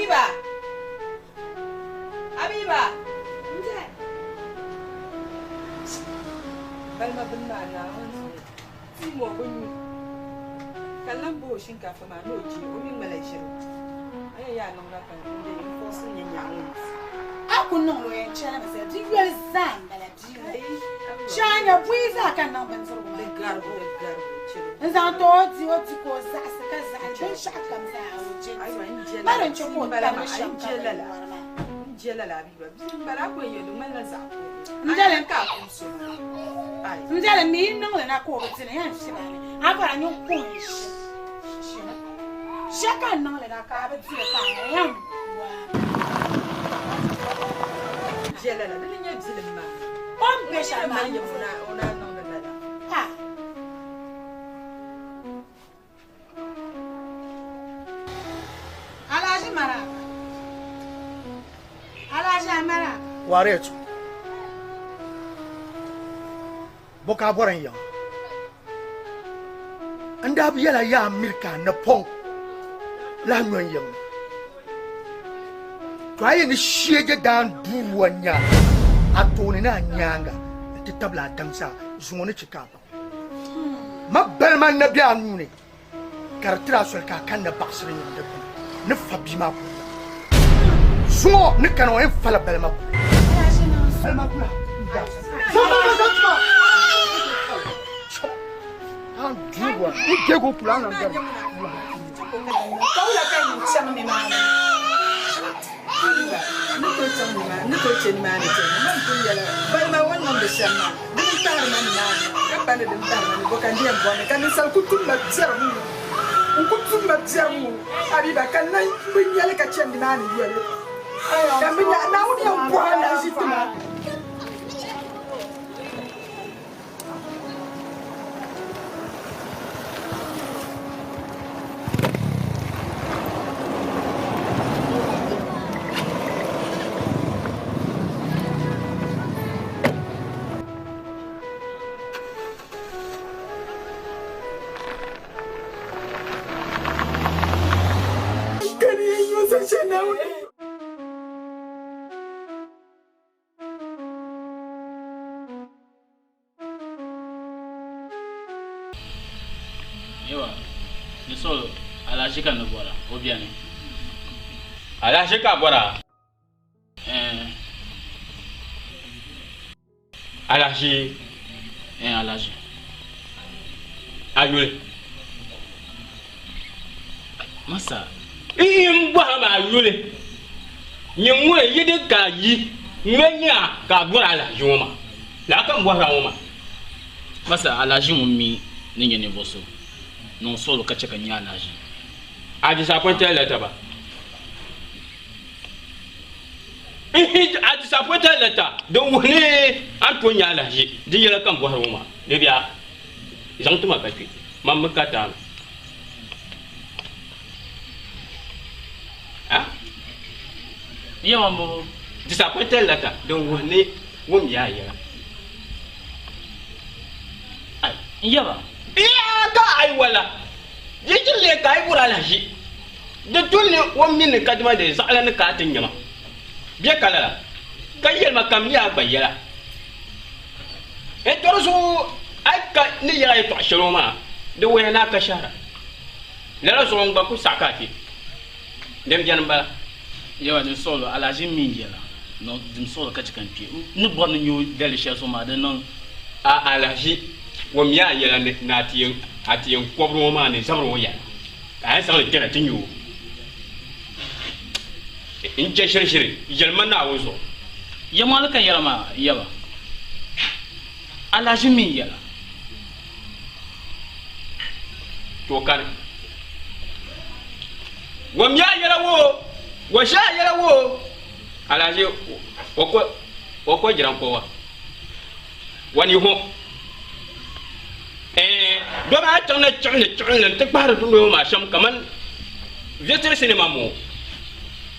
Habiba! Habiba! Balima bini maa Naawuni zuɣu tii ma o bi nyu ka n lan bo o shinkaafa maa ni o di o mi ŋmala ʒiri a yɛn yaa niŋda ka n dee n fɔɔsi n nyɛ nyaɣa ŋɔ ni ti. A ku niŋ li o yɛn chɛlimi zali di yoli zaa m-bala bia ŋɔ. Shee a nya buyi zaa ka n niŋ bindirigu maa Di garibu, di garibu, chɛli o. N zaŋ ti o di o di ka o zaɣisi ka zaɣi binshɛɣu kam zaa o je di. Ma din chɛ ka o tabili shɛm ka bɛ yɔri maa. N je lala Habiba, bia m-bala a ku yɛn yɛli di ŋmanila zaɣ kurili. N dali Ka a kum so maa. Ai. N dali mi yi niŋ li na ka o bi di li, n yɛn fiɛbi a mi. A bɔra nyin ku n ʒi ʒimi. Shɛ ka n niŋ li na ka a bi di li ka a yɛn ku a mi. N je lala, di ni nyɛ bilim maa. O ni be shɛli maa n yɛm o naan niŋdi lala. Ha! Alhaji Maraba. Alhaji Amaraba. Waretu. Bɔ ka a bɔri n yiŋa? N daa bi yɛla yaa miri ka a napɔŋ lahi nyo n yiŋ ni. To a yi ni sheegi daan duuwa nya a tooni ni a nyaaŋa nti tabili a daŋ zaa, zuŋɔ ni chɛ ka a baŋ. Ma balima n-na be a nuu ni, ka di tiri a soli ka a kanna baɣisiri yiŋ dikpuni ni fa bia maa kuli la. Zuŋɔ ni kana o yɛn fala balima kuli. Balima kula zaŋ balima zaŋ tuma. An duuwa n deego kula a nan gari. Ka wula ka yi chaŋ nimaani? N ni tooi chaŋ nimaani, n ni tooi che nimaani chani, man pun yɛla balima o ni niŋdi shɛm maa, dini n-tahiri ma nimaani ka pa ni din tahiri ma ni bɔ ka n di yɛn bɔri ni ka ninsal ku tum ma biɛri ŋ-ŋɔ, n ku tum ma biɛri ŋ-ŋɔ, Habiba, ka n lan bi nya li ka chani nimaani yoli, ka m bi nya Naawuni yɛn bɔhi a lahiʒi ti ma. Yawa, ni solo alahachi ka ni bɔra, o beni. Alahachi ka a bɔra? Ɛɛn. Alahachi? Ɛɛn, alahachi. A yuli? Masa. N bɔhim a yuli. Nyin ŋuni yi di ka yi ŋme nya ka a bɔri alahachi ŋɔ maa, lala ka m bɔhir a ŋɔ maa. Masa, alahachi ŋun mi ni nyɛ ninvuɣ so, niŋ suɣilo ka chɛ ka n nya alahachi. A disappointed letter ba? Ihi, a disappointed letter din wuhi ni a ni tooi nya alahachi, di yɛla ka m bɔhiri ŋɔ maa. Di bia, zaŋ ti ma ka kpe, man mi ka taami. Yawa m-bɔŋɔ. Disappointed letter din wuhi ni wum ya a yɛla. Ai, n yaba. Yaa ka a yi wala, di yi ti leei ka a yi bɔri alahiʒi, di tu ni o mi ni kadama di zaɣila ni ka a ti nya ma. Bɛ ka lala, ka yɛli ma ka m mi a gba yɛla. N tɔri zuɣu a yi ka ni yɛl a yɛtɔɣ shɛli ŋɔ maa, di wuhiya ni a ka shɛhira. Lala zuɣu n gba ku saɣi ka a kpe. Din beni m-bala. Yawa din suɣilo, alahiʒi mi n-yɛla, niŋ din suɣilo ka chɛ ka n kpe. N ni bɔri ni n nya o daliri shɛli zuɣu maa, di niŋ. A alahiʒi, wummiya a yɛla ni ni a ti yɛn a ti yɛn kɔbiri ŋɔ maa ni zabiri ŋɔ yɛla, ka a yɛn zaŋ li kpɛna ti nya o. N je shirishiri, yɛli ma Naawuni zuɣu. Yɛlimaŋli ka n yɛra maa, yaba, alahiʒi mi n-yɛla. To kani. Wa mi a yɛla wo, wa ʒe a yɛla wo, alahiʒi wa ko wa ko jiran ko wa. Wa ni ho. Eh, dɔba a chaŋ na chiɣinli chiɣinli n-ti kpahiri dundoya maa shɛm kaman Vietri sinima moo.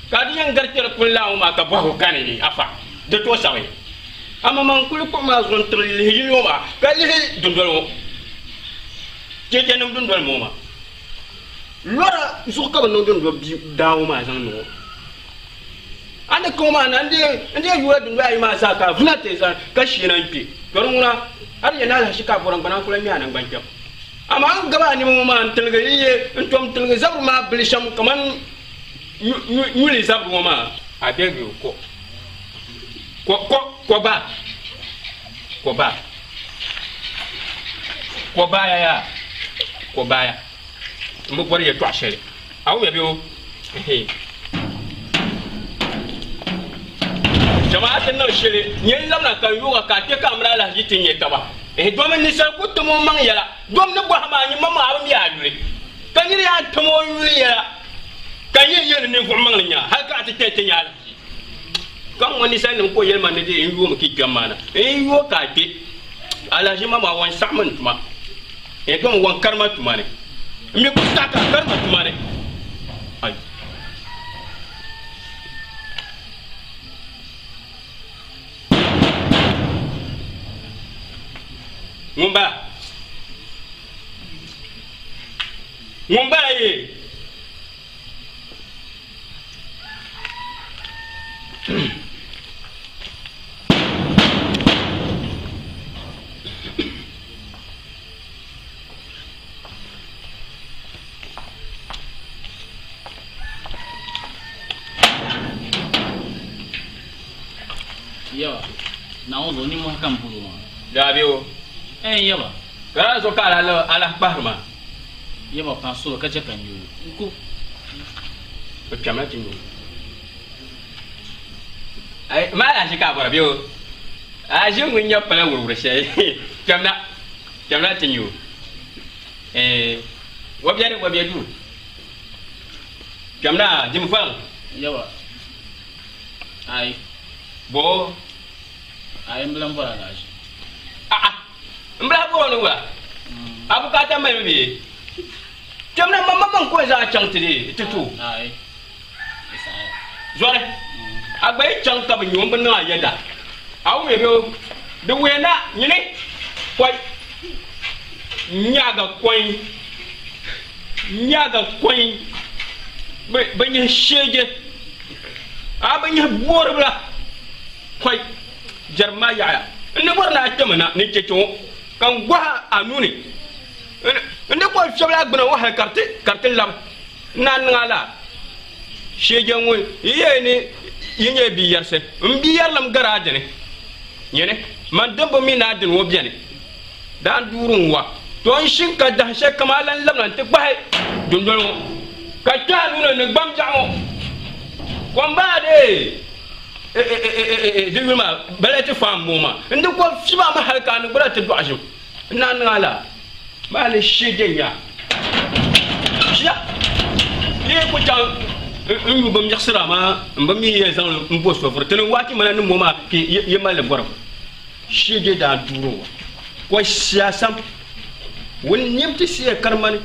Ka di yɛn gari kpɛri pun laa ŋɔ maa ka bɔhigu kani afa di tooi sabi. Amaa man kuli kpuɣi maa zuɣu n-tiri lihi yili ŋɔ maa ka lihi dundoli ŋɔ cheechenim dundoli ŋɔ maa. Lɔra zuɣu ka bɛ niŋ dundoli bia daa ŋɔ maa zaŋ niŋ o. A ni ka o maa na n dee yuula dundoya ayi maa zaa ka a vuna ti zani ka sheena n-kpe. To di ŋuna a di yɛn ni alahichi ka a bɔri n-gbana n-ku lan ŋme a naŋgban kpɛm. Amaa n gabi a nima ŋɔ maa n-tiligi n ye n-tom tiligi zabiri maa bili shɛm kaman nyuli zabiri ŋɔ maa. I beg you, ko, ko, ko, ko ba, ko ba, ko baya yaa, ko baya. M bi bɔri yɛtɔɣ shɛli. A wumya bee o? Ehe. Jama'a ti niŋ shɛli nyɛ n labina ka n yooga ka a kpe ka a mini alahichi ti nya taba. Ehe, domin ninsal ku tim o maŋ yɛla. Dom ni bɔhim a nyini maŋmaŋ a bi mi a yuli. Ka nir yaa tim o yuli yɛla ka nyɛ yɛli ninvuɣ maŋli nya hal ka a ti kpe nti nya alahichi. Ka ŋ-ŋɔ ninsalnim ka o yɛli ma ni di n yoomi ka yi kpɛm maa na. N yi yooi ka a kpe, alahichi maŋmaŋ wan saɣim n tuma. Ehe, dom wan kari ma tuma ni. N mi ku saɣi ka a kari ma tuma ni. Ai. Ŋun bala? Ŋun bala yee? Yaba, Naawuni zuɣu nimmohi ka m bɔri o maa. Daa be o. Ɛɛn yaba. Ka lala zuɣu ka a lahi kpahiri ma. Yaba, paai soli ka chɛ ka n nya o. N ku. O kpɛmla ti nya o. Ai, maa lahi ʒi ka a bɔra bee o? A ʒi ŋun nya pala wuriwuri shɛli. Kpɛmla, kpɛmla ti nya o. Ɛɛn, wabiɛri wabiɛ duu. Kpɛmla, dim valiŋ. Yaba, ai. Bɔ? Ai, m bi lan bɔri alahichi. A'a, m bi lahi bɔr o ni wula? A bukaata malimi bee? Kpɛmla, maŋmaŋ ka o zaŋ a chaŋ ti di ti ti o. Ai, di saɣiya. Zɔri, a gba yi chaŋ ka bɛ nya o m-bi niŋ a yɛda, a wumya bee o? Di wuya na, nyini, kɔi, nyaga kɔi, nyaga kɔi, bɛ bɛ nyihi sheege, a bɛ nyihi booribila, kɔi, jɛrim maa yaɣiya. N ni bɔri ni a kpɛmi na ni cheche ŋɔ ka n gɔhi a nuu ni. N ni kɔri fiɛbila a gbuna ŋɔ hali ka di ti labi n naan niŋ a laa. Sheege ŋun yi yɛli ni yi nyɛla bia yɛrisi, m bia yɛrilim gari a dini. Nyini, man din bi mi ni a dini ŋɔ beni. Daan duuri n wa. To n shini ka dahin shɛli kam a lan labina nti kpahi dundoli ŋɔ, ka kpe a nuu ni ni gbambiɛɣu ŋɔ. Kom baa dee! Di yuli maa bala ti faam ŋɔ maa. N di ko fiba mi hali ka a ni gbira ti dɔɣi ʒim. N naan niŋ a laa maa ni shee nya. Ʒiya yi ku chaŋ n nyu binmiɣisira amaa m bi mi yɛn zaŋ li m-bo so vuri. Ti ni waati mana ni mo maa ka yi mali li bɔrim. Shee daa duuri ŋɔ ko siyaasam wun nim ti siya karimani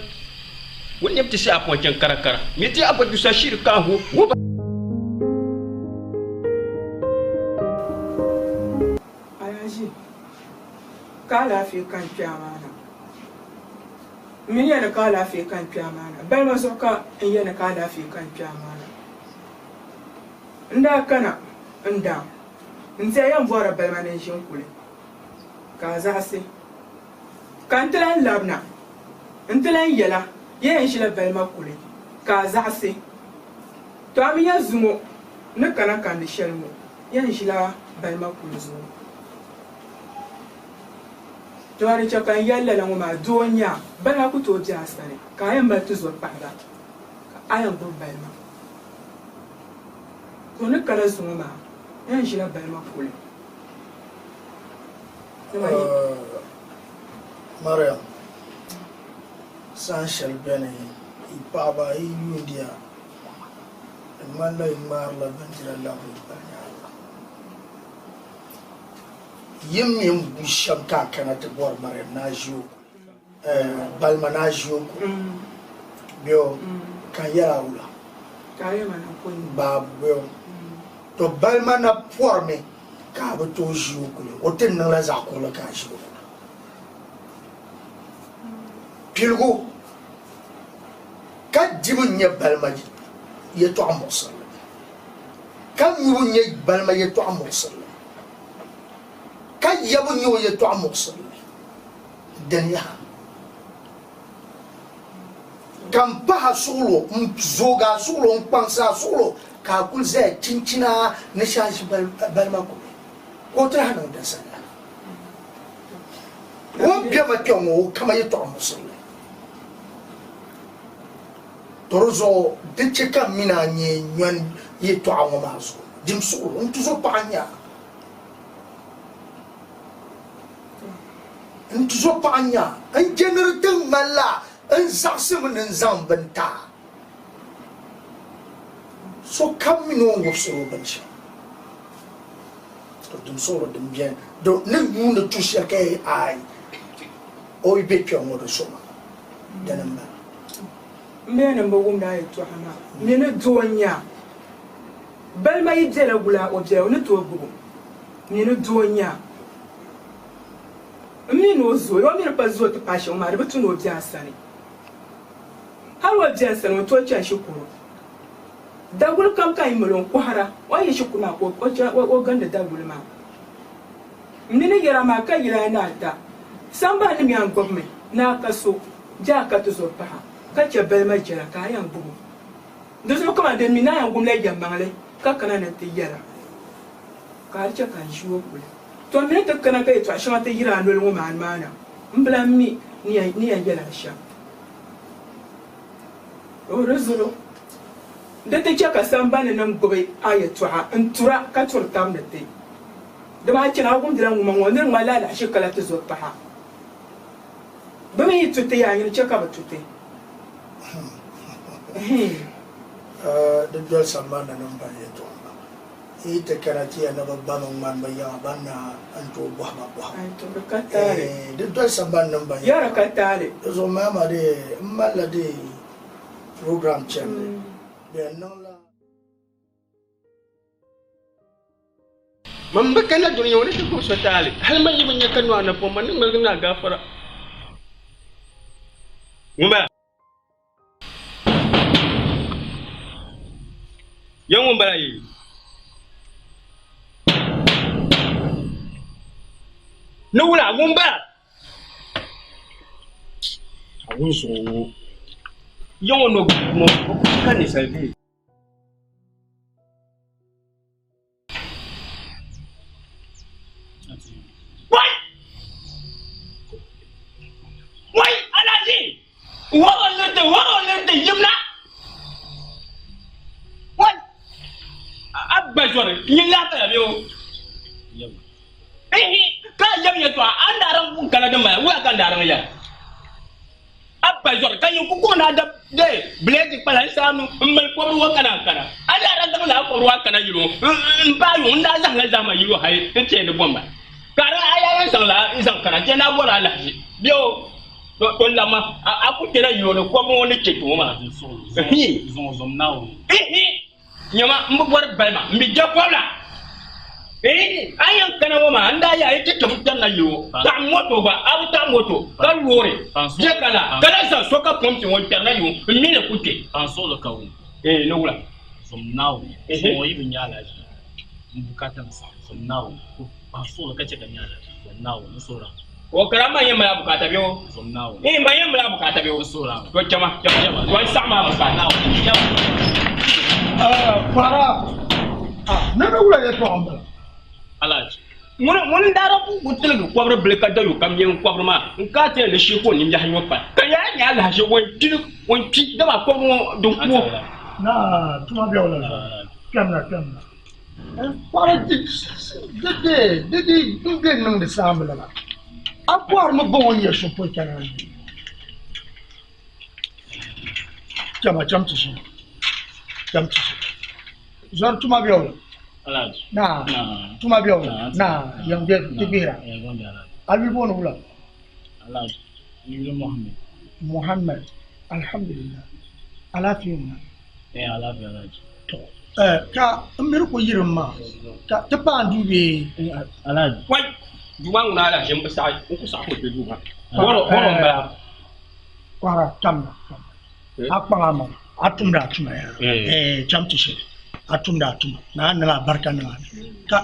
wun nim ti siya apɔnchɛn karakara mi ti abadusa shiri kahu wo ba. Alaji, ka alaafee ka n kpe a maa na. M mi yɛli ni ka alaafee ka n kpe a maa na. Balima zuɣu ka n yɛli ni ka alaafee ka n kpe a maa na. N daa kana n daŋ n tiɛhi yɛn bɔrila balima ni n ʒi n kuli ka a zaɣisi. Ka n ti lan labina n ti lan yɛla ya yɛn ʒila balima kuli ka a zaɣisi. To a mi ya zuŋɔ ni kana kandi shɛli ŋɔ yɛn ʒila balima kuli zuŋɔ. To a di chɛ ka n yɛli lala ŋɔ maa doo n-nyɛ a, balima ku tooi be a sani ka a yɛn mali tizɔpaɣiba ka a yɛn gbubi balima. To ni kana zuŋɔ maa yɛn ʒila balima kuli. Mariam, saha shɛli beni yi paɣiba yi yuundiya di ŋmanila yi ŋmaarila bindira labiri yi pali nyaaŋa. Yi mi n bu shɛm ka a kana ti bɔri Mariam ni a ʒi o kuli, balima ni a ʒi o kuli bee o ka n yɛl a wula? Baabu bee o? To balima na pɔrimi ka a bi tooi ʒi o kuli, o ti niŋla zaɣ kurili ka a ʒi o kuli. Piligu ka dibu n-nyɛ balima yɛtɔɣ muɣisirili. Ka nyubu nyɛ balima yɛtɔɣ muɣisirili, ka yɛbu nyɛ o yɛtɔɣ muɣisirili, dini yaha? Ka m pah a suɣilo, n zoog a suɣilo, n kpaŋs a suɣilo, ka a kul zaya chinchina ni shaaʒi balima kuli, ka o ti lahi niŋ din sani la. O ni be ma kpe ŋɔ, o kama yɛtɔɣ muɣisirili. To di zuɣu di chɛ ka m mini a nyɛ nyɔni yɛtɔɣa ŋɔ maa zuɣu, dim suɣilo, n tuzo paɣa n-nyɛ a. N tuzo paɣa n-nyɛ a. N je ni di ti ŋmanila n zaɣisimi ni n zaŋ bini ti a. Sokam mi ni o ni wubisiri o bini shɛm. To dim suɣilo din beni di ni yuuni tu shɛli ka yi aai o yi be kpɛŋ ŋɔ di soma, dini m-bala. M mi ni m bi wumdi a yɛtɔɣa maa. M mi ni doo n-nyɛ a. Balima yi bela wula o bela o ni tooi gbubi o. M mi ni doo n-nyɛ a. M mi ni o zooi, o mi ni pa zooi ti paai shɛm maa, di bi tu ni o be a sani. Hal o be n sani, o ni tooi chani shikuru. Daguli kam ka yi mali o n-kɔhira, o ni yi shikuru maa ka o gindi daguli maa. M mi ni yɛra maa ka yila ni ata. Sambani ni yɛn gbibimi ni a ka so bee a ka tizɔ paɣa ka chɛ balima jɛra ka a yɛn gbib o. Di zuɣu kaman din mi ni a yɛn wumla yɛlimaŋli ka kana ni nti yɛra, ka a di chɛ ka n ʒi o kuli. Tɔ m mi ni ti kana ka yɛtɔɣ shɛŋa ti yiri a noli ŋɔ maa ni maa na, m bi lan mi ni yɛn yɛl a shɛm. O di zuɣu di ti chɛ ka sambani nim gbibi a yɛtɔɣa n-tura ka turi tab ni ti. Dama a chani a wumdila ŋuma ŋɔ ni di ŋmanila alahichi kala ti zo paɣa. Bɛ mi yi tu ti yaa nyini chɛ ka bɛ tu ti. Di doli sambani nim ban yɛtɔɣa maa. Yi yi ti kana ti ya ni bɛ ba mi ŋmani bɛ yiŋa ban na n-tooi bɔhi ba bɔhigu. Di doli sambani nim ban yɛtɔɣa. Di zuɣu maa dee m malila dee program chandi bɛ yɛn niŋla. Man bi kana dunia ŋɔ ni ti gbubi so taali, hali man yi bi nya ka nɔhi napɔŋ, man ni ŋmaligi ni a gaafara. Ŋun bala. Ya ŋun bala yi. Ni wula ŋun bala. A wun zuɣu ŋɔ. Ya ŋɔ no ŋɔ ka ninsal bee. Wai! Wai! Alhaji! Wɔrɔ liriti, wɔrɔ liriti yimna! Wai! A ba zɔri, nyin lahi bala bee o? Ihi! Ka a yɛm yɛtɔɣa, a ni daa din kana din bala, wula ka n daa din yɛli? A ba zɔri ka nyin ku kɔŋ ni a da dee bileeti kpala n saa nu m-mali kɔbiri ŋɔ kana n-kana. A daa daa zaŋla a kɔbiri maa kana yili o m-paai yuŋ n-daa zahimla zahima yili o hali nti yɛn di bomba. Ka a daa a yaa yɛn zaŋla n-zaŋ kana nti yɛn daa bɔri alahichi bee o to n labima a ku kpɛla yili o ni kɔbiri ŋɔ ni chɛ kpe ŋɔ maa. Ihi! Nyama, m bi bɔri balima, m bi je kɔbila. Eeh, a yɛn kana ŋɔ maa, n daa yaa yi ti tim kpɛrina yili ŋɔ, taɣim moto gba, a bi taɣi moto, ka loori, je ka la, ka lahi zaŋ so ka pɔmpi ŋɔ n-kpɛrina yili ŋɔ, m mi ni ku kpe. Ka n suɣili ka wum. Eeh, ni wula? Zom Naawuni, zuŋɔ yi bi nya alahichi, m bukaata ni saɣim. Zom Naawuni, ka n suɣili ka chɛ ka n nya alahichi. Zom Naawuni, n suhir a. O kara m ma yɛn mali a bukaata bɛ o? Zom Naawuni. Ee, m ma yɛn mali a bukaata bɛ o? N suhir a. To chama, chama, to n saɣim a bukaata. Kpara, ni ni wula yɛtɔɣa m-bala? Alhaji. Ŋuni ŋuni n-daa daa ku tiligi kɔbiri bili ka dayo kam yɛn kɔbiri maa n-ka ti yɛn di shee ka o nimbiɛhi nyo pali ka yaa nya alahichi o ni kpi o ni kpi dama kɔbiri ŋɔ din ku o. Naa, tuma biɛɣu la zuɣu, kpɛmna, kpɛmna. Paɣa di di di n bɛ niŋdi saamba lala a bɔrimi ba o ni yɛli shɛm pɔi ka naan yi chama cham ti ʒini cham ti ʒini zɔri tuma bɛ o naa tuma bɛ o naa yɛn bɛ ti gbihira a yuli booni wula Muhammad alhamdulillah alaafee ŋuna Ka m miri ku yirim maa ka ti paai duu bee? Wai! Duu maa ŋuna alahichi m bi saɣi n ku saɣi ka o kpe duu maa. Bɔro bɔro m-bala. Kɔhira kamina, a kpaŋ a maŋa, a tumdi a tuma yaa, cham ti shili. A tumdi a tuma. Naa niŋ a barika niŋ a ni. Ka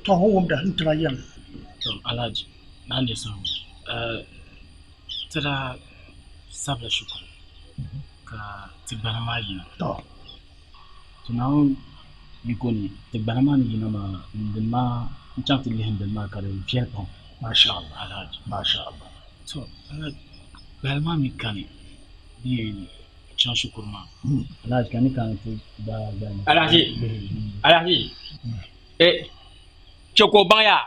to ho wumda n tiŋa yɛm. To Alhaji, naa ni sahu. Ti daa sabila shikuru ka ti gbana maa yina. To. To Naawuni yiko ni ti gbana maa ni yina maa n dini maa n chaŋ ti lihi n dini maa ka di viɛli pam. Masha Allah. Alhaji. Masha Allah. To Alhaji, gbali maa mi kani di yɛn chaŋ shikuru maa. Alhaji ka ni kana ti gbaai gbali maa. Alhaji, Alhaji, che ka o baŋ yaa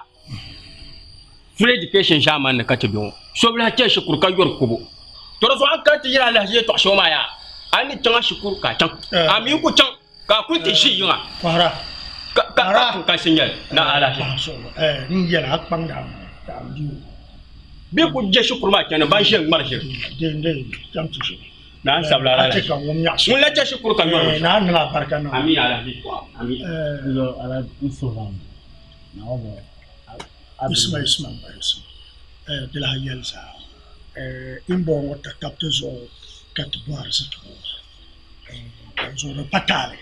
free education ʒaamani ni ka ti be ŋɔ. So bi lahi chani shikuru ka yɔri kubu. To di zuɣu a ni kana ti yɛli Alhaji yɛltɔɣa shɛŋa maa yaa, a ni chaŋ a shikuru ka a chaŋ, a mi ku chaŋ ka a kuli ti ʒi yiŋa Kɔhira. ka ka tum ka sinyali na Alhaji. N yɛli a kpaŋda a maŋa. Bɛ ku je shikuru maa chani ban ʒe ŋmari ʒiri. Chaŋ ti ʒi. Naa sabila Alhaji. A chɛ ka wum nyaɣisi. Ŋun la chɛ shikuru ka nyɔri binshɛɣu. Naa niŋ a barika niŋ. Amii Alhaji. Amii. Alhaji n suhiri a mi. Naa o Isma Isma m ba Isma. Di lahi yɛli zaa. In bɔŋɔ ŋɔ tatabti zuɣu ka ti bɔhiri zikiri ŋɔ maa. Dinzuɣu di pa taali.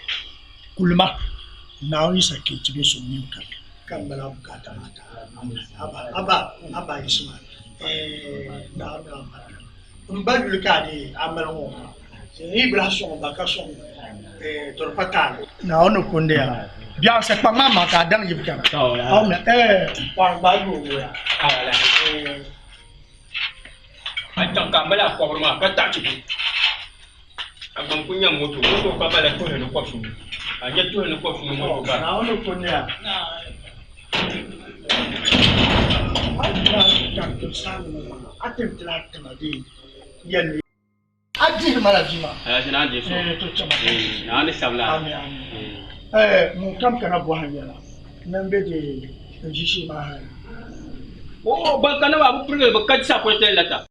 Kulima Naawuni yisa kee ti be so mini ka ka m mali a bukaata maa ti a. Aba, Aba Isma. Naawuni niŋ a barika niŋ. M ba yuli ka a deei a mali ŋɔ maa. N yi bi lahi sɔŋ m ba ka sɔŋ to di pa taali. Naawuni ni kundi ya. Biɛɣu sa kpaŋ maa maŋ ka a daŋ yibu chana. A wumya, pɔhim gbaai yooi o ya. A chaŋ ka a mali a kɔbiri maa ka taɣi ti du. A gba n-kuli nya moto, moto gba bala tuhili ni kɔbisinu. A nya tuhili ni kɔbisinu moto bara. Naawuni ni kundi ya. A dihi ma la bia maa. Alhaji naa deei so. To chama. Naa ni sabila. Ami ami. Ŋun kam kana bɔhim yɛla ni m be di n ʒiishee maa hali. O ban kana maa bi pirigili bi ka disappointed letter.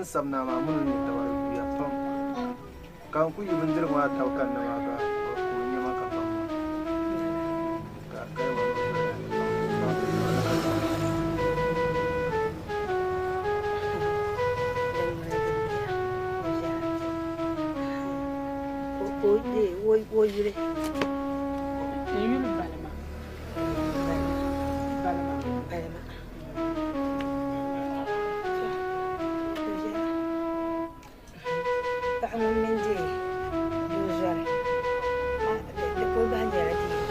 Sabina maa mini nyɛ tabari yuya pam ka n ku yi bindirigu maa tabi kanna maa ka o nyɛma ka pam ka ka O yuli. N yuli Balima. Balima. Balima. Paɣa ŋun mini deei doo zɔri di kuli bahi nyɛla deei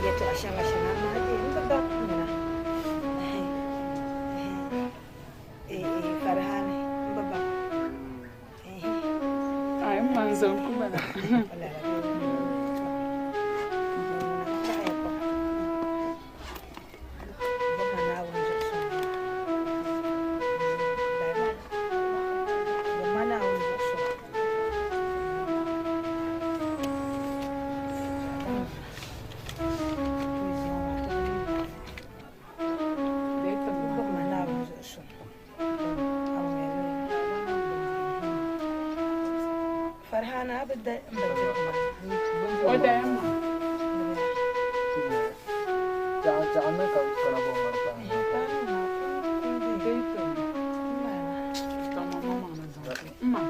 yɛltɔɣa shɛŋa shɛŋa amaa deei n bi baŋ ŋuna Farihani n bi baŋ. Ai n ma n zaŋ ku bala. Farhana a bi da n bindirigu maa. O daya ma. Ma.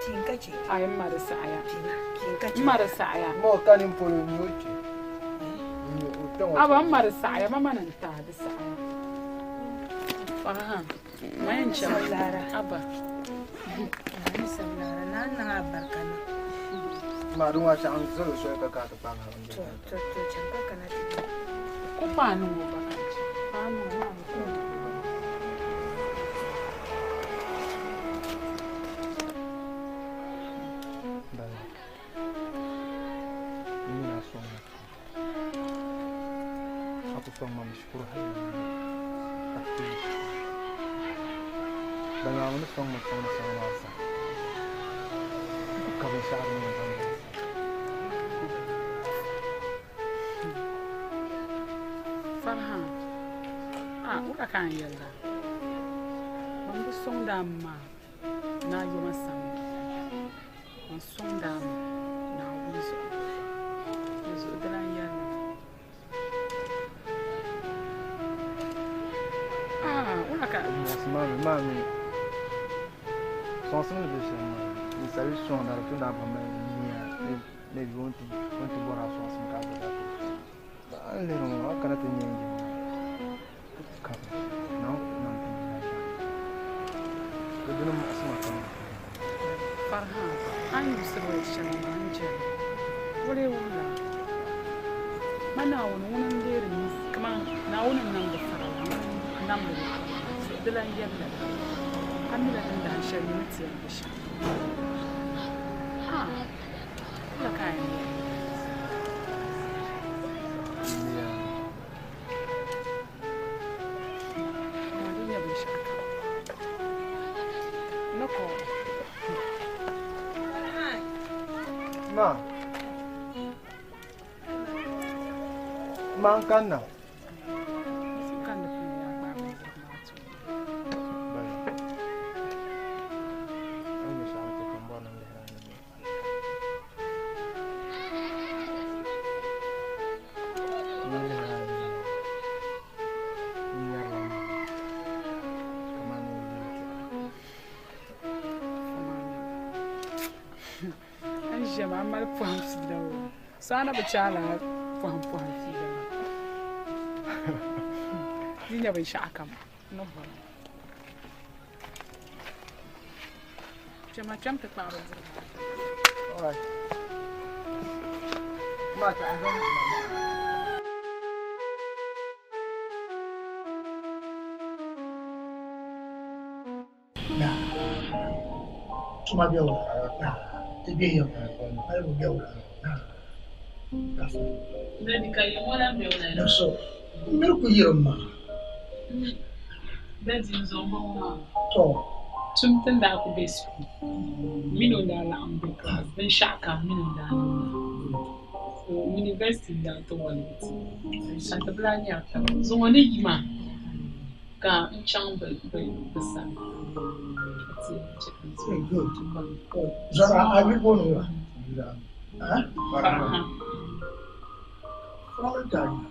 Piin ka chɛ. Ai m ma di saɣiya. Piina, piin ka chɛ. M ma di saɣiya. Ma o kani m polo n-nyɛ o kpe. N-nyɛ o kpe ŋɔ. Aba m ma di saɣiya, ma ma ni n-taai di saɣiya. Farhan, ma yɛn chaŋ. Sablaara. Aba. Ni sablaara, naa niŋ a barika niŋ. Ma di ŋɔ a chaŋ n-zali o soli ka ka ti kpaŋ a To, to, to, chaŋ ka kana ti be. Ku paai niŋ o ba ka chɛ. Paai niŋ o maa bi ku niŋ. Bala. N mi ni a sɔŋ ma. A ku sɔŋ ma mi shikuru hali ni ka ti kpe shikuru. Bala maa mi ni sɔŋ ma sɔŋdi shɛŋa maa zaa. N ku ka binshɛɣu din yɛn zaŋ zaŋ. Farhan, a wula ka n yɛlila? Man bi sɔŋdi a ma ni a yoma samli. Man sɔŋdi a mi Naawuni zuɣu. Di zuɣu di lan yɛli mi. Ah, wula ka. Muɣisi maa mi, maa mi sɔŋsim ni be shɛm maa, ninsal yi sɔŋda di tu ni a gba mali nia ni maybe o ni ti o ni ti bɔri a sɔŋsim ka a gba zaa tooi sɔŋ. Ba a ni lihiri ŋɔ, a kana ti nya n yiŋ maa, ti ku kabi Naawuni ku niŋ ti nia zaa. Di dini muɣisi ma pam. Farhan, a ni yuɣisiri o shɛli maa n jɛri o lee wumda ma Naawuni ŋuni n-deeri kaman Naawuni n-niŋdi farila ŋuni n-namdi naɣila so di lan yɛli lala. A mila din dahin shɛli yi ni ti yɛn be shɛm? Aa, wula ka a yɛn yɛli? Amaa di nyɛ binshɛɣu kam ni ka o. Ma, ma n kanna. Kandi pun yaa gbaai bindirigu maa ti o. Bala. A ni nyɛ shɛli ti ka m bɔri ni n lihiri a ni nyɛ. N ʒiɛm a mali pɔhim fiila o so a na bi chaai lala pɔhim pɔhim fiila maa di nyɛ binshɛɣu kam ni bɔri Kpɛma kpɛm ti kpaai bindirigu maa. Alright. Na tuma bɛ wula na ti bɛ yɛm malibu bɛ wula na Daddy, ka yi ŋɔ lan be wula na so miri ku yirim ma. Daddy, n zo m-bɔŋɔ maa. To. Tum ti ni daa ku be school mini o daa laɣim be class binshɛɣu kam mini o daa niŋda. So university n-daa ti woligi ti ka ti bi lahi nyari taba. Zuŋɔ ni yi maa ka n chaŋ bɛ sani ka ti chɛ ka n zo ti baŋ. Zara a yuli booni wula? Farhan. Farhan ka a yuli?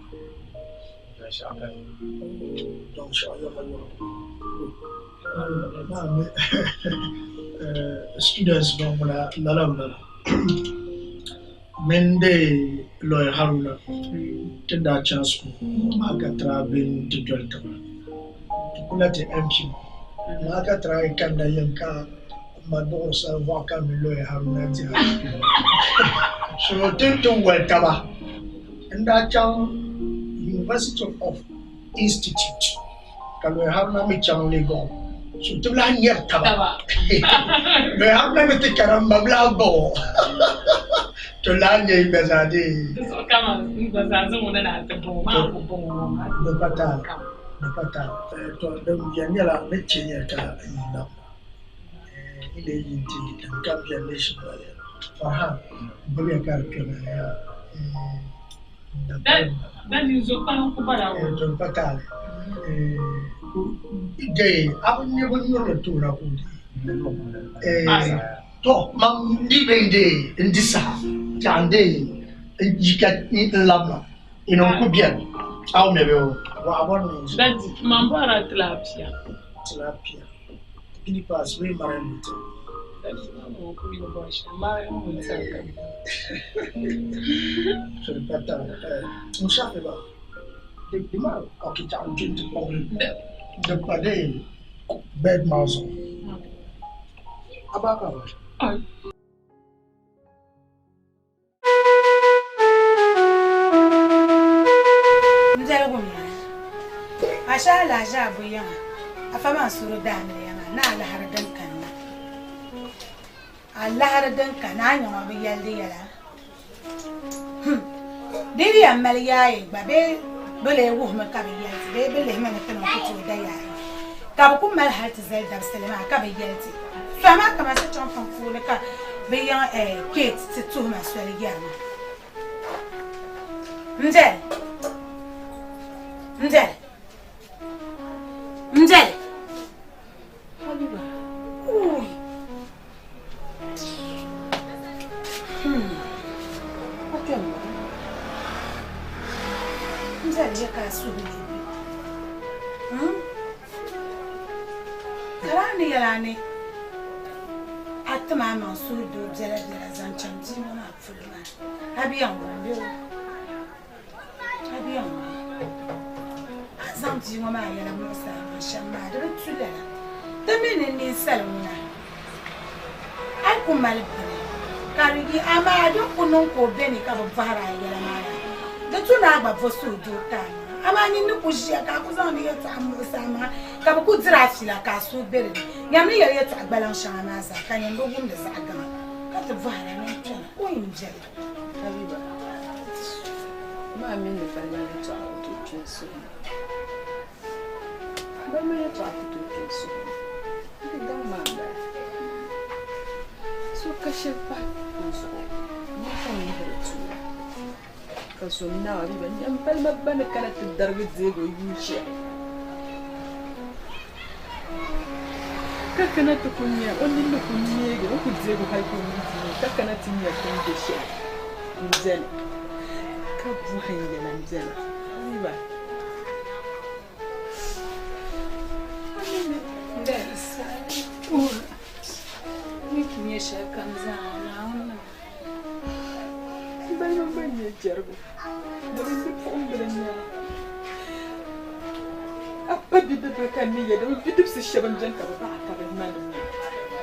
Students ban ŋuna lala m-bala mini dee lawyer Haruna ti ni daa chaŋ school maa ka try bɛ ni ti doli taba ti kula ti MP maa ka try kanna yɛm ka m ma duɣiri salivuɣu ka mi lawyer Haruna dira so ti ni ti wali taba n daa chaŋ University of Institute ka lawyer Haruna mi chaŋ Legon so ti bi lahi nyɛri taba lawyer Haruna mi ti kana m ma bi lahi baŋ o to lahi nyɛ yi gba zaa dee di pa taali di pa taali to din beni nyɛla ni chɛ ya ka yi labina yi lee yi nti yi din kam beni ni shɛm la Farhan gbubiya ka di kpɛma ya to di pa taali dee a bi nya binnyurili ti o na ka o deei to man di bee n-deei n-di saha tɛha n-deei n-yi ka n labina ina n-ku beni a wumya bee o a bɔri ni n ʒi Man bɔrila tilapia. Tilapia. Guinea pass bee marɛli ti. So di pa taba. N shafi ba, di maa ok chaɣ n kpe nti kpuɣi di pa di bed maa zuɣu. A baa ka ba? N biɛligu m-bala. A shɛhi alahiʒia bu yiŋa, Afa Mansuru daamiliya maa ni alahiri din kanna. Alahiri din kanna, a nya ŋɔ bi yɛli di yɛla. Hum! Di yi yɛn mali yaaye gba bee bɛ lee wuhimi ka bɛ yɛli ti bee bɛ lihimi ni ti niŋ ku tooi da yaaye ka bɛ ku mali hali ti zali dabisili maa ka bɛ yɛli ti. Sɔhi maa kaman sochɔŋ tiŋ puuni ka bɛ yiŋ Kate ti tuhi ma soli yɛri ma. M beli. M beli. M beli. Habiba. Uui. Hmm. A kpɛm ma. N beli ya ka a suhu lu. Hmm? Ka daa ni yɛli a ni a tim a maŋ suhudoo biɛla biɛla zaŋ chaŋ bia ŋɔ maa polo maa, a bi yɛn wum bee o? A bi yɛn wum. A ni zaŋ bia ŋɔ maa yɛla muɣisi a maŋ shɛm maa, di bi tu lala. Ti mi ni ninsal ŋuna, a yi ku mali bini ka di yi, amaa din ku niŋ ka o beni ka bi bɔhiri a yɛla maa yaa, di tu ni a gba bo suhudoo ti a maŋa. Amaa nyin ni ku ʒiya ka a ku zaŋdi yɛtɔɣa muɣisi a maŋa, ka bɛ ku diri a fiila ka a suhu be di ni. Nyam ni yɛli yɛtɔɣa gbaliŋ shɛŋa maa zaa, ka nyin bi wumdi zaɣ gaŋa, ka ti bɔhira ni n kpɛna, o yi m-beni. Habiba, maa mini ni balima yɛtɔɣa ku tooi kpe n suhu ni. Balima yɛtɔɣa ku tooi kpe n suhu ni. Di daŋ maa m-bala. So ka shɛli pahi n zuɣu, n yi ka n lihiri tuuli. Ka so n-naai Habiba, nyam balima ba ni kana ti darigi deegi o yuun shɛli. Ka kana ti ku nya o nini ni ku neegi o ni ku deegi o hali ka o nini ti neegi ka kana ti nya ti ni be shɛli m-beni ka bɔhim yɛla m-beni. Habiba. Balima gba n-nyɛ jɛrigu ni bɛ bipuɣimbila n-nyɛ a. A pa bidibila ka n ni yɛli dama bidibisi shɛba m-beni ka bɛ baɣa ka bɛ manim nya.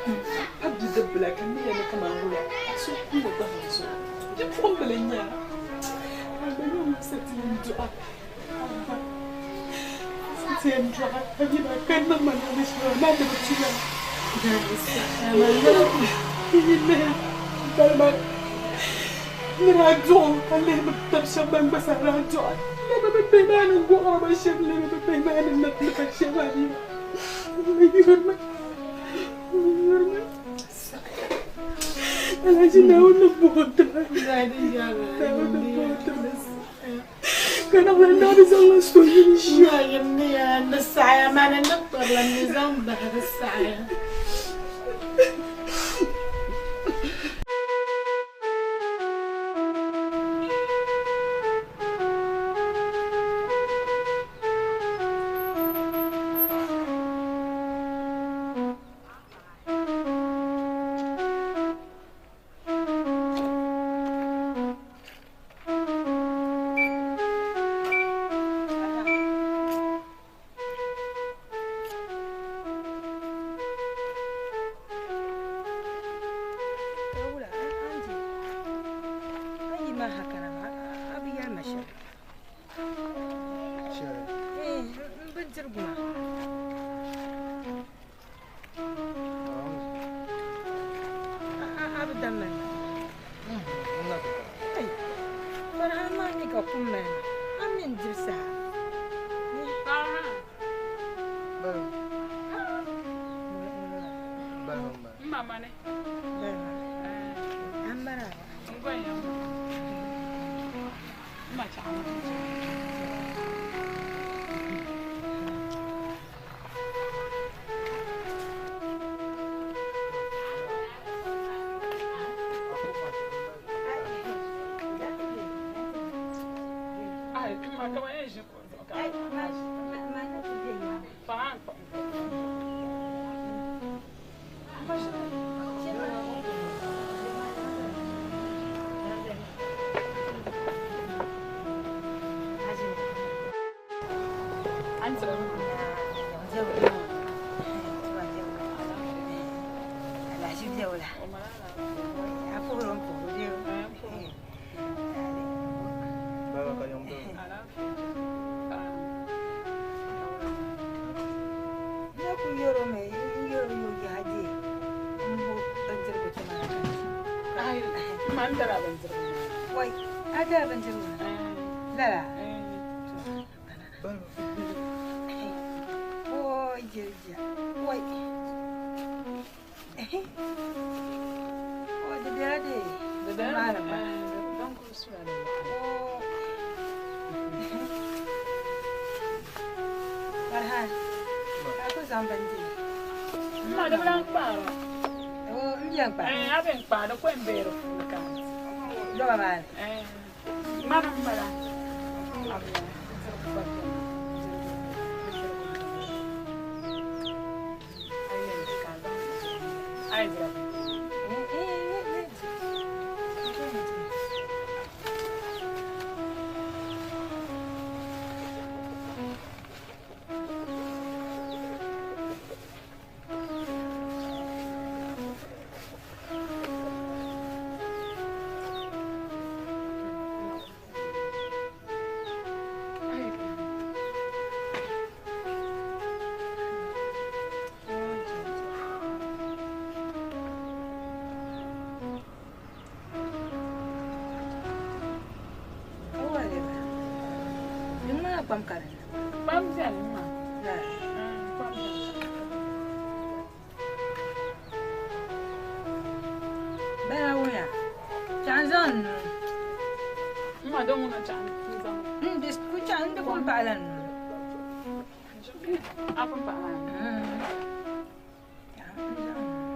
A pa bidibila ka n ni yɛli kaman wula ka so kuugi bahi o zuɣu. Bipuɣimbila n-nyɛ a. Ka a gba nyɛ ŋun sa ti yɛn dɔɣi a ba. Sa ti yɛn dɔɣi a bia maa ka niŋ ma niŋdi shɛli maa, maa di bi tu lala. Yi lihi balima ni daa dɔɣi o ka lihi bɛ tab shɛba ban gba zaa daa dɔɣi lala bɛ bihi maa ni gɔɣiri ba shɛm lala bɛ bihi maa ni labiri ba shɛm maa ni bɛ yurimi bɛ yurimi Alhaji Naawuni ni bɔhi ti ba Naawuni ni bɔhi ti ba ka naɣila naa bi zaŋla so yini ʒiya. wula? A puhiri o n-puhiri bee? Baba ka yiŋ bala. N na kuli yɛri o mi, n yɛri o ni o yaha deei m-bo bindirigu ti ma na ka di. Ai, ma n dara bindirigu maa. Wai, a dara bindirigu maa? Lala? Oi, jirija. Wai. O, di bela di maani gba. Farhan, ka a ku zaŋ bindira? Ma di bi lahi kpaari o. O, m bɛn kpaari. A bɛn kpaari ko n be di puuni ka. Lɔba maa ni? Ŋmani m-bala. Kpam ka dinni. Kpam beni ma. Kpam beni. Bala wuya. Chaŋ zaŋ n nuu. M ma di ŋuna chaŋ n zaŋ. N di ku chaŋ n di pun paɣila n nuu. A pun paɣila n nuu. Chaŋ n zaŋ n nuu.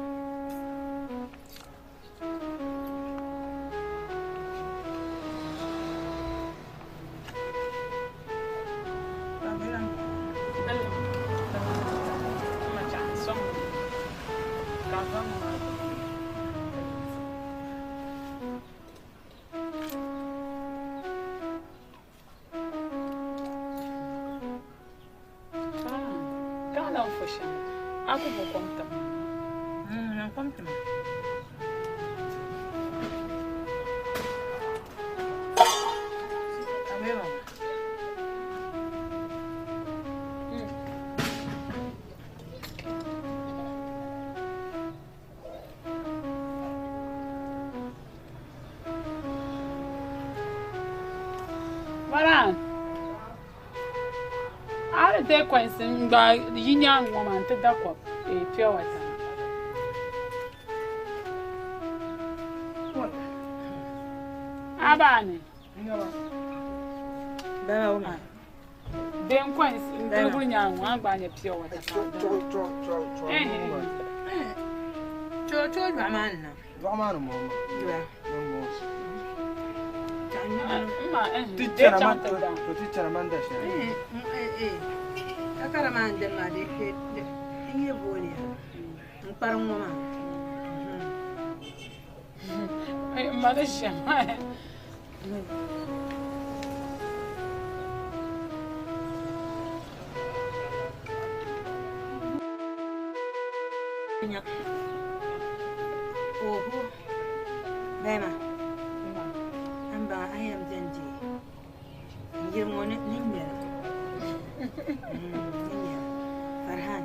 Farhan, a di deei kɔinsi n-gbaai yi nyaaŋa ŋɔ maa nti da kom, pure water. A baa ni. Deei kɔinsi n-guli guli nyaaŋa ŋɔ, a ni gbaai nya pure water. Cho cho lɔɣu maa ni na. Lɔɣu maa ni mɔŋ ma. Ti chana man da shɛli. Kakara maa n dini maa di nyɛ booliya n kpari ŋɔ maa. M ma di shɛm. Oho, Bɛma, an baŋa a yɛn bɛni di n yiri ŋɔ ni ŋmɛli. Ni ŋmɛli. Farhan,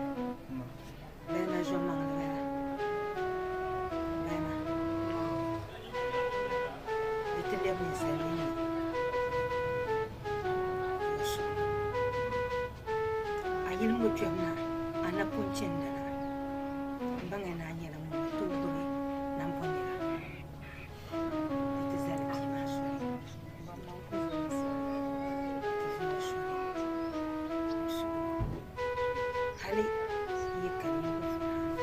Bɛma zo maŋli bala. Bɛma, di ti lɛbi ninsal ni nya. A yili ŋɔ kpɛbu na, a na pun chani na. N baŋya ni a nyɛla ŋun ni tooi gbubi nambo nira. Di ti zali bia maa soli. Di ti zali soli. Hali n yi kani n gbubi Farhan.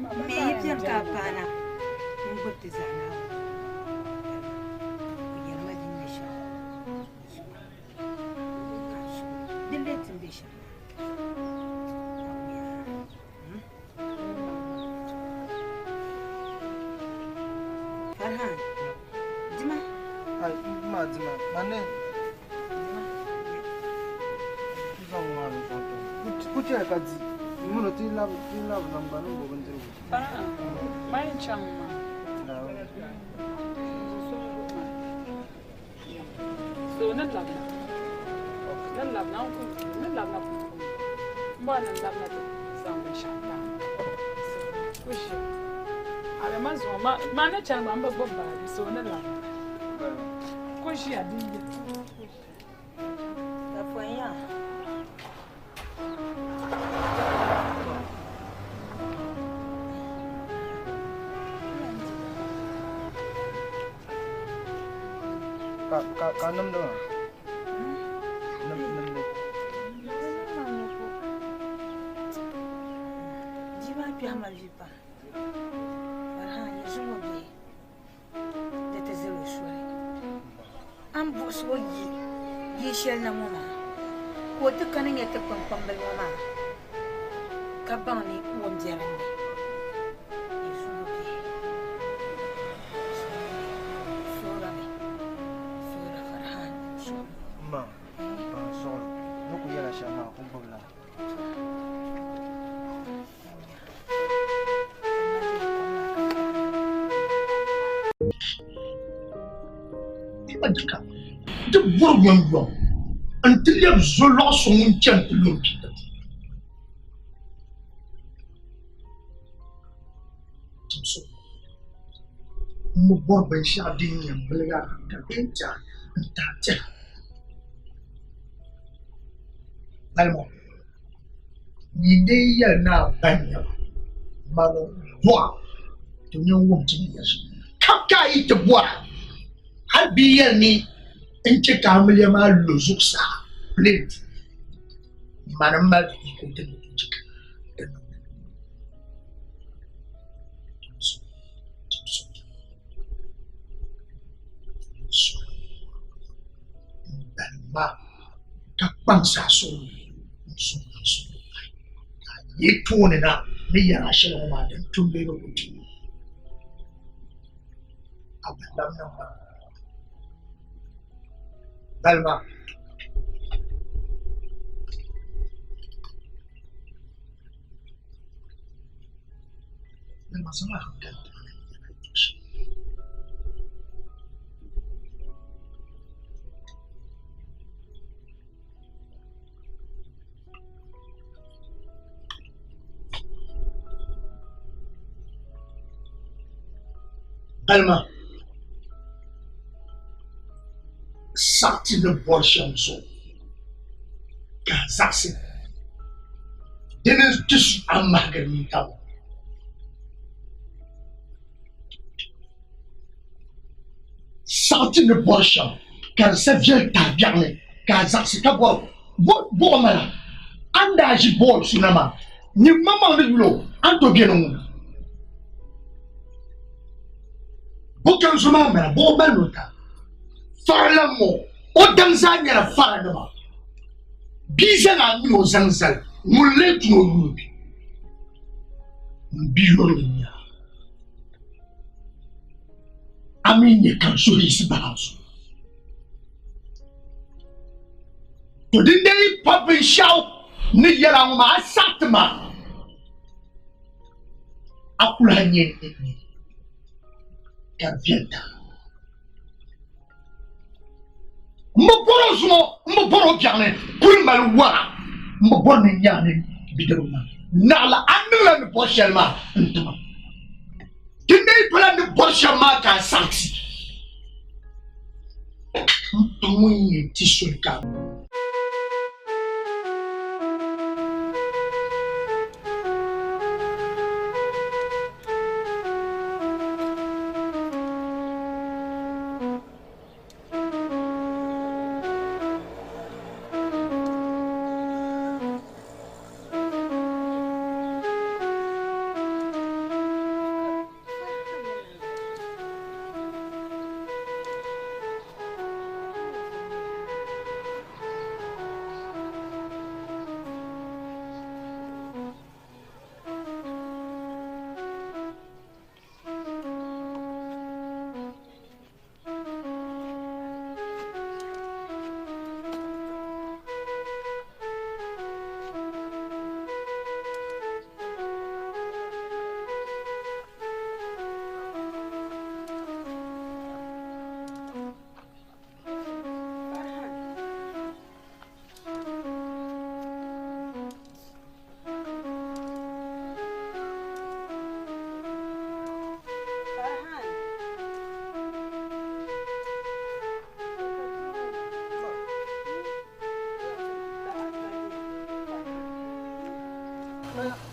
M mi yi beni ka a paana n gbubi ti zaa Naawuni. O yɛlima din nyɛ shɛm. Din lee ti ni be shɛm maa. Farhan, dima. Ai, ma dima. Ma ne. Dima. Zaŋ ŋɔ maa zaŋ ti. Ku chɛli ka di. Muna ti labi ti labi na gba ni bo bindirigu. Farahan, ma yɛn chaŋ maa. So ni labina. Ni labina n ku ni labina pumpɔŋɔ. M bɔri ni n labina ti zaŋ binshɛɣu taai. So ku ʒiya. A be ma zuŋɔ ma ma ni chani gba m bi gbubi baaji so ni labina. Ku ʒiya din yɛ. Ka ka ka nimdi maa. Nim nimdi. Bia maa kpɛhi ma vi pam. Farhan, ya zuŋɔ bihi. Di ti zali o soli. A ni buɣisi o yi bia shɛli na ŋɔ maa, ka o ti kana nya ti kpaŋkpambili ŋɔ maa, ka baŋ ni o ni be din ni. Di zuŋɔ bihi, suhirimi, suhira Farhan. M ma, paɣa suɣili, ni ku yɛla shɛm maa, ku gbibila. Ti bɔri yomyom n-ti lɛbi zolɔɣu so ŋun chani ti luri bia timso. M bi bɔri binshɛɣu din yɛn biligi a ka bee n-ti a n-ti a tɛha. Balima. Yi dii yɛli ni a ba n-nyɛ ba, mani bɔha ti ni wum ti ni yɛli shɛm. Ka ka a yi ti bɔra, hal bɛ yi yɛli ni n chɛ ka amiliya maa lu zuɣusaa plate, mani m-mali di yiko din ni tooi chɛ ka di niŋ. M-balim ma ka kpaŋsi a suhu n-suŋ a suhu ka a yi tooni na ni yɛri a shɛli ŋɔ maa din tum bee di ku tum a bi labi niŋ ba balima. Balima zaŋ a hankali ti ma ni n yɛli a yɛltɔɣa shɛli. Balima saɣiti ni bɔri shɛm zuɣu ka a zaɣisi di ni ti su a mahigiri nintabo. Saɣiti ni bɔri shɛm ka di sa viɛli tahi biɛɣu ni ka a zaɣisi ka bɔri buɣa mala a ni daa ʒi bɔɔl suna maa nyin maŋmaŋ ni yuli o a ni tooi beni ŋuna bukanzu maa mala buɣa mali o ta faralan ŋɔ o daŋ zaa nyɛla faranima bia zaŋ a mini o zaŋ zali ŋun lee tun o yuli bi m bi yurili n-nyɛ a. A mi nyɛ ka n suhu yiɣisi bahi a zuɣu. To din dee yi pa binshɛɣu ni yɛl a ŋɔ maa, a saɣi ti ma, a ku lahi nyɛ n ni ka di viɛli daa. M bi bɔr o zuŋɔ, m bi bɔr o biɛɣuni kul mali wara. M bi bɔri ni n nya a ni bidirigu maa, naɣila a niŋla n ni bɔri shɛli maa n-ti ma. Di ni pala n ni bɔri shɛm maa ka a saɣiti. M pa ŋun yɛn ti soli ka a.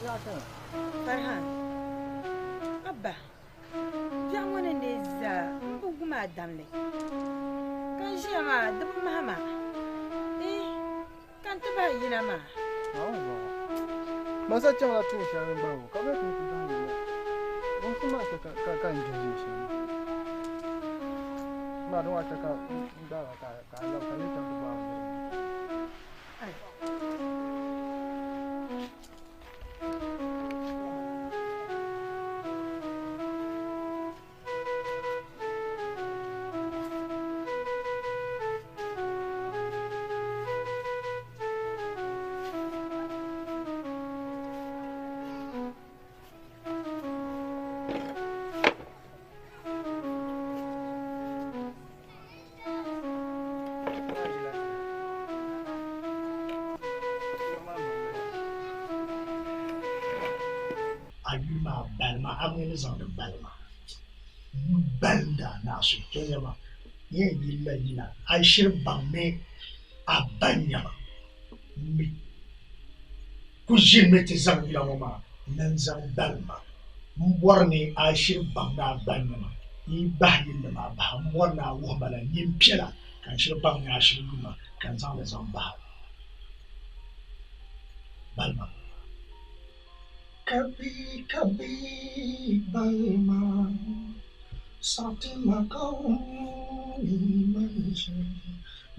Farhan, Abba, biɛɣu ŋɔ ni neei zaa m bi wum a damli. Ka n ʒiya maa di bi mahi ma. Ii, ka n ti bahi yina maa. Man sa chaŋla tuun shɛli n gbahi o ka bɛ ti ti bahi yina. Wumsim maa chɛ ka n duhi ʒii shɛm. Maa di maa chɛ ka n gbaagi a ka a labi ka n lee chaŋ ti gbaagi o niriba. A yuli maa balima, a mi ni zaŋdi balima m-balinda naa suhupiɛlli maa yɛn yilila yila, a yi shiri baŋ ni a ba nyama mi ku ʒinimi ti zaŋ yila ŋɔ maa ni n-zaŋ balim ma. M bɔri ni a yi shiri baŋ ni a ba nyama yi bahi yilli maa bahi, m bɔri ni a wuhi ma la nyin piɛla ka n shiri baŋ ni a shiri yu ma ka n zaŋ li zaŋ bahi balima. Kabi kabi balima, saɣiti ma ka wum ni mali shɛli,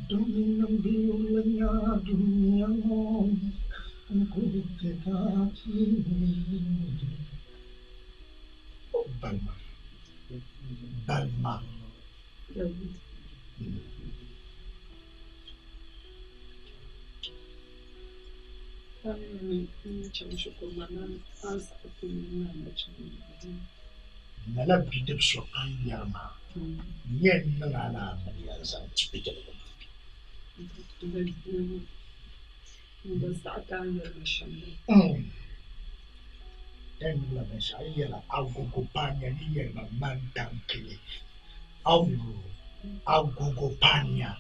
domin n bi yurili nya dunia ŋɔ ni, n kuli chɛ ka ti balima, balima. Lala bidib so a ni yɛri maa yɛn niŋ a la amiliya n-zaŋ ti bidibigi maa. Di niŋla binshɛɣu yi yɛla agogo paania ni yɛli ma mantankele. Agogo paania.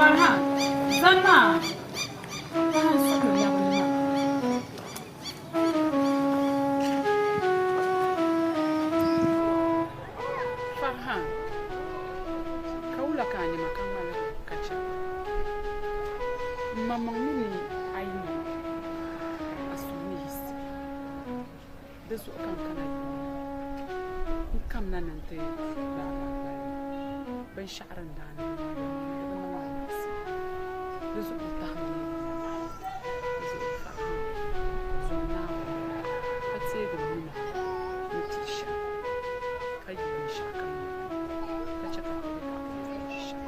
Farhan, zanna. Farhan suhuri labimi maa. Farhan, ka wula ka a nya ma ka ŋmaligi ka chɛ m maŋmaŋ mi ni a yi nya ma, a suhu ni yiɣisi. Di zuɣu ka n kana yuuni ŋɔ. N kamina ni n ti gbaagi a gbali ni binshɛɣu din daa niŋ maa yɛlimaŋli di bi niŋ a naɣisim. Di zuɣu n tahi ma ni n nya ma. Di zuɣu Farhan, zom Naawuni ka teegi n nina ni tiri shɛm, ka yi binshɛɣukam yɛla ni, ka chɛ ka ti be ka ti ni shɛm.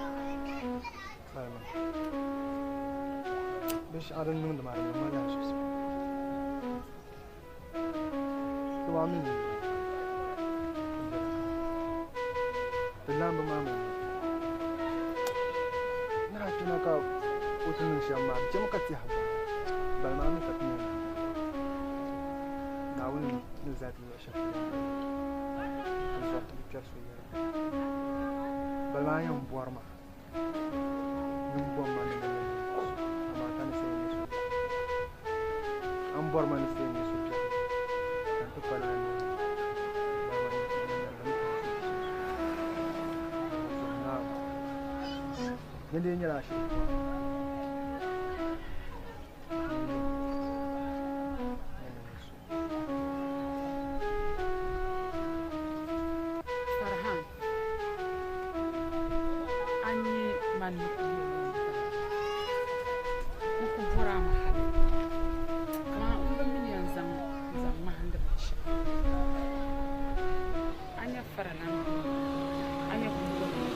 Binshɛɣu din niŋdi maa di niŋ ma lahiʒibisi pam. Ti waa mi ni ti laamba maa mi ni daa kpɛna ka o ti niŋ shɛm maa di chɛmi ka tɛha bahi bali maa mi ka ti nyɛ Naawuni ni zali ti luɣ shɛli polo n zɔri ti bi kpɛri so yɛla bali maa yɛn bɔri ma Nyin bɔri ma ni n nyɛ amaa ka ni say n nyɛ suhupiɛlli. A ni bɔri ma ni say n nyɛ suhupiɛlli ka n ti kpa lala noli bɔri ma ni n nyɛ ni ti zom Naawuni. Ni lee nyɛla ashili bɔri ma ni n nyɛ suhupiɛlli. Farhan, a nyɛ man ni kuli yɛli ŋɔ bala. N ku bɔri a mi hali kaman m bi mi ni yɛn zaŋ n-zaŋ ŋmahindi binshɛɣu. A nya faralan bini, a nya buŋgɔlan,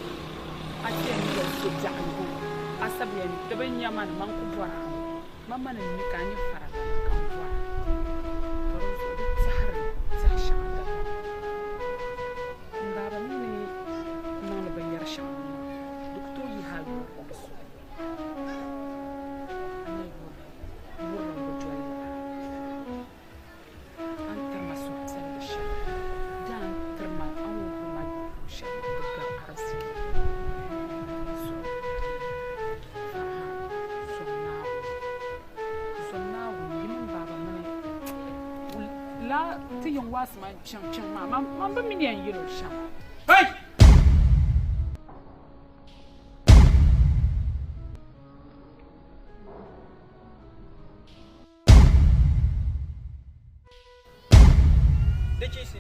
a ti yɛn yɛli so biɛɣu ni o, a sabi yɛn di bi nya ma ni man ku bɔri a mi. Mama ni mi ka a nyɛ faralana ka n bɔra, ka di zuɣu di tɛhiri tɛhi shɛŋa dabam. M baaba mi ni niŋdi binyɛr shɛŋa ŋɔ maa, Laa ti yiŋ waasi man kpiɔŋ kpiɔŋ maa, man bi mi ni yɛn yɛl o shɛm. Hey! Di chisi.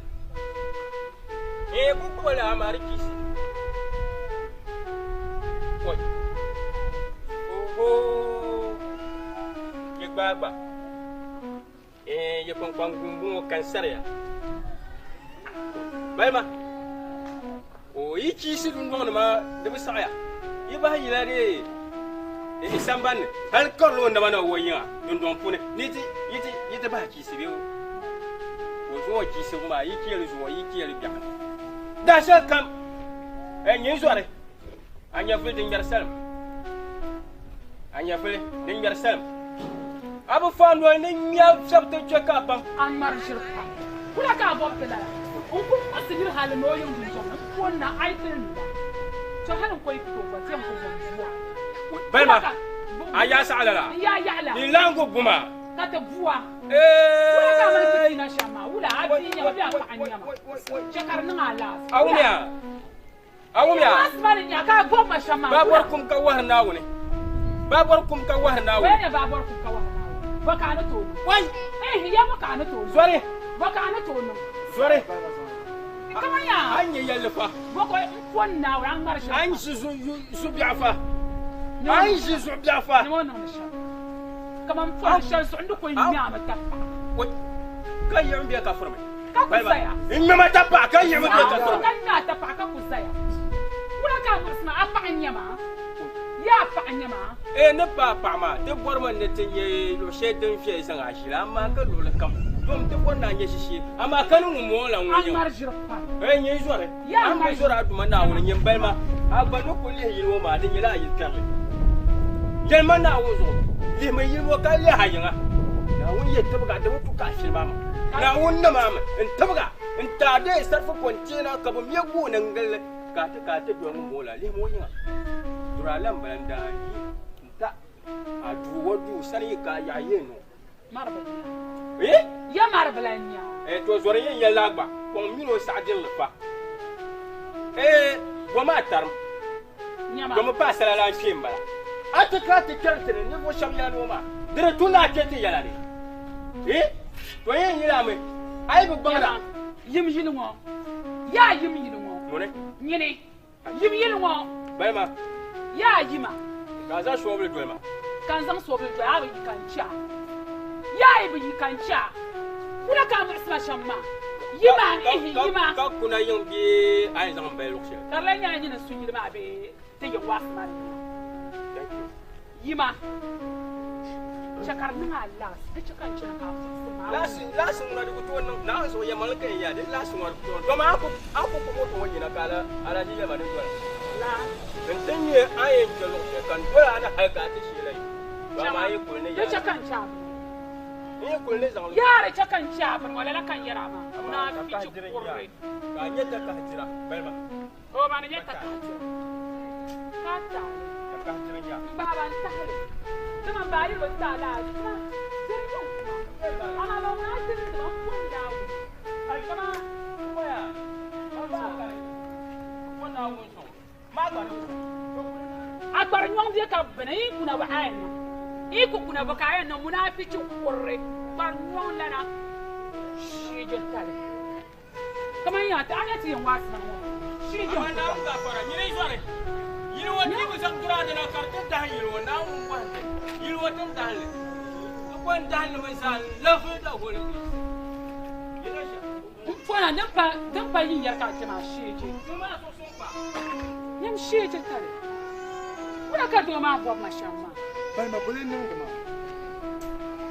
Eh, ku kpuɣi la amaa di chisi. Oi. Oho. Yi gbaai gba. Eh, yi kpaŋkpaŋ gumbu ŋɔ ka n sariya. Balima. O yi chiisi dundɔŋ ni maa di bi saɣiya. Yi bahi yila di di sambani ni hali karili o naba na o yiŋa dundɔŋ puuni ni yi ti yi ti yi ti bahi chiisi bee o zuɣu chiisibu maa yi cheli zuɣu yi cheli biɛɣu ni daa shɛli kam ɛ nyin zɔri a nyɛvuli din ŋmɛri salim a nyɛvuli din ŋmɛri salim a bi fa noli ni ŋmɛ shɛba ti chɛ ka a baŋ. A ŋmari ʒiri pam. Wula ka a bɔbi ti lala? N ku muɣisi niri hali ni o yiŋ dundɔŋ ni m-pon na a yi ti ni lula. Tɔ hali n ko yi ku tooi gba ti yɛn ku bɔm bua. Balima, a yaa saɣi lala? N yaa yaɣi la. Ni laŋgu buma. Ka ti bua. Wula ka a mali ti pina shɛm maa? Wula? A bia n-nyɛ ma bee a paɣa n-nyɛ ma? Chɛ ka di niŋ a laasi. A wumya? A wumya? Baabɔri kum ka wahiri Naawuni. Baabɔri kum ka wahiri Naawuni. Wai! Zɔri! Zɔri! A ni nya yɛlli fa. A ni ʒi zuɣubiɛɣu fa. A ni ʒi zuɣubiɛɣu fa. Ka yiɣim bɛ ka furimi. Ka ku zaya. N ŋmɛma tapaɣa ka yiɣimi bɛ ka furimi. Ka ŋmɛ a tapaɣa ka ku zaya. Wula ka a muɣisi ma? A paɣa n-nyɛ ma? Yaa paɣa n-nyɛ ma? Ee, ni paai paɣa maa, ti bɔrimi ni ti nya luɣ shɛli din viɛli zaŋ a ʒili, amaa ka luɣili kam dom ti bɔri ni a nya ʒishee, amaa ka ni ŋun mɔŋ la ŋun A nyɛ ŋmari ʒiri pam. Ee, nyin zɔri. Yaa A ni ŋmari zɔri a Duuma Naawuni, nyin bali ma. A gba ni kul lihi yili ŋɔ maa, di nyɛla a yili kpɛrili. Yɛlima Naawuni zuɣu, lihimi yili ŋɔ ka lihi a yiŋa. Naawuni yi tibig a, di bi tu ka a shili maa mi. Naawuni nim a mi n-tibig a n-ti a deei sarifu kɔnteena ka bɛ me gooni n-gili li ka a ti ka a ti doli ŋun mooi la lihimi o yiŋa. Duri a la m-bala n-daa yi n-ta a duu o duu sani yi ka a yaɣi yee ni o. Eh? Ya mari bila n-nya. Eh, to zɔri yɛn yɛli la gba, kɔŋ mini o saɣidirili fa. Eh, bom a tarim. Domi paɣasara la n-kpe m-bala. A ti ka ti kpɛri ti ni ninvuɣ shɛb yɛla ni o maa, di di tu ni a kpe ti yɛla ni. Eh, to yɛn yɛli a mi, a yi bi gbaŋda. Yim yili ŋɔ, yaa yim yili ŋɔ. Ŋuni? Nyini, yim yili ŋɔ. Balima. Yaa yima. Ka a zaŋ soobuli doli ma. Ka n zaŋ soobuli doli a, a bi yi ka n chɛ a. Yaa yi bi yi ka n chɛ a. Wula ka a muɣisi ma shɛm maa? Yima, ihi, yima. Ka kuna yiŋ bee a yɛn zaŋ m bali luɣ shɛli? Ka di lan nyɛla nyini n-su yili maa bee ti yiŋ waɣisi maa ni yima. Yima, chɛ ka di niŋ a laasi, di chɛ ka n chana ka a puɣisi ma. Laasi, laasi ŋuna di ku tooi niŋ Naawuni zuɣu yɛlimaŋli ka yɛn yaa di laasi ŋuna di ku tooi niŋ dama a ku a ku kpuɣi moto ŋɔ yina ka a lahi yɛli ma ni doli Laasi. N ti nya a ni yɛn kpe luɣ shɛli ka n doli a ni hali ka a ti sheela yi. To amaa yi kuli ni Di yaa. chɛ ka n chɛ a bini. N yi kuli ni zaŋ li. Yaa di chɛ ka n chɛ a bini ŋɔ lala ka n yɛri a maa. Munaafichi kurili. Ka a nyɛ takahijira balima. O ma ni nyɛ takahijira. Ka a tahi li. Takahijira n-nyɛ a. M baaba n-tahi li. Dama m ba a yɛl o tahi la a dima diri yiŋ kuma. Amaa ba ŋuna a diri dima m-pɔi Naawuni. Dama. A kpari nyɔŋ bɛ ka bini yi kuna bɔ a yɛn niŋ. Yi ku kuna bɔ ka a yɛn niŋ munaafichi kurili kpari nyɔŋ lana shiijintali. Kaman yaa ti a nya ti yɛn waai sima ŋɔ shiijin Amaa Naawuni gaafara nyini zɔri yili ŋɔ ti bi zaŋ duraadi na ka di ti dahim yili ŋɔ Naawuni bɔhim ti yili ŋɔ ti ni dahim li ti ko n-dahim li mi zaa n-lahi the whole place yili shɛm. M pɔna din pa din pa yi yɛri ka a kpɛma sheeje. Nyam sheeje tali. Wula ka doo maa bɔbi ma shɛm maa? Balima boli niŋdi ma.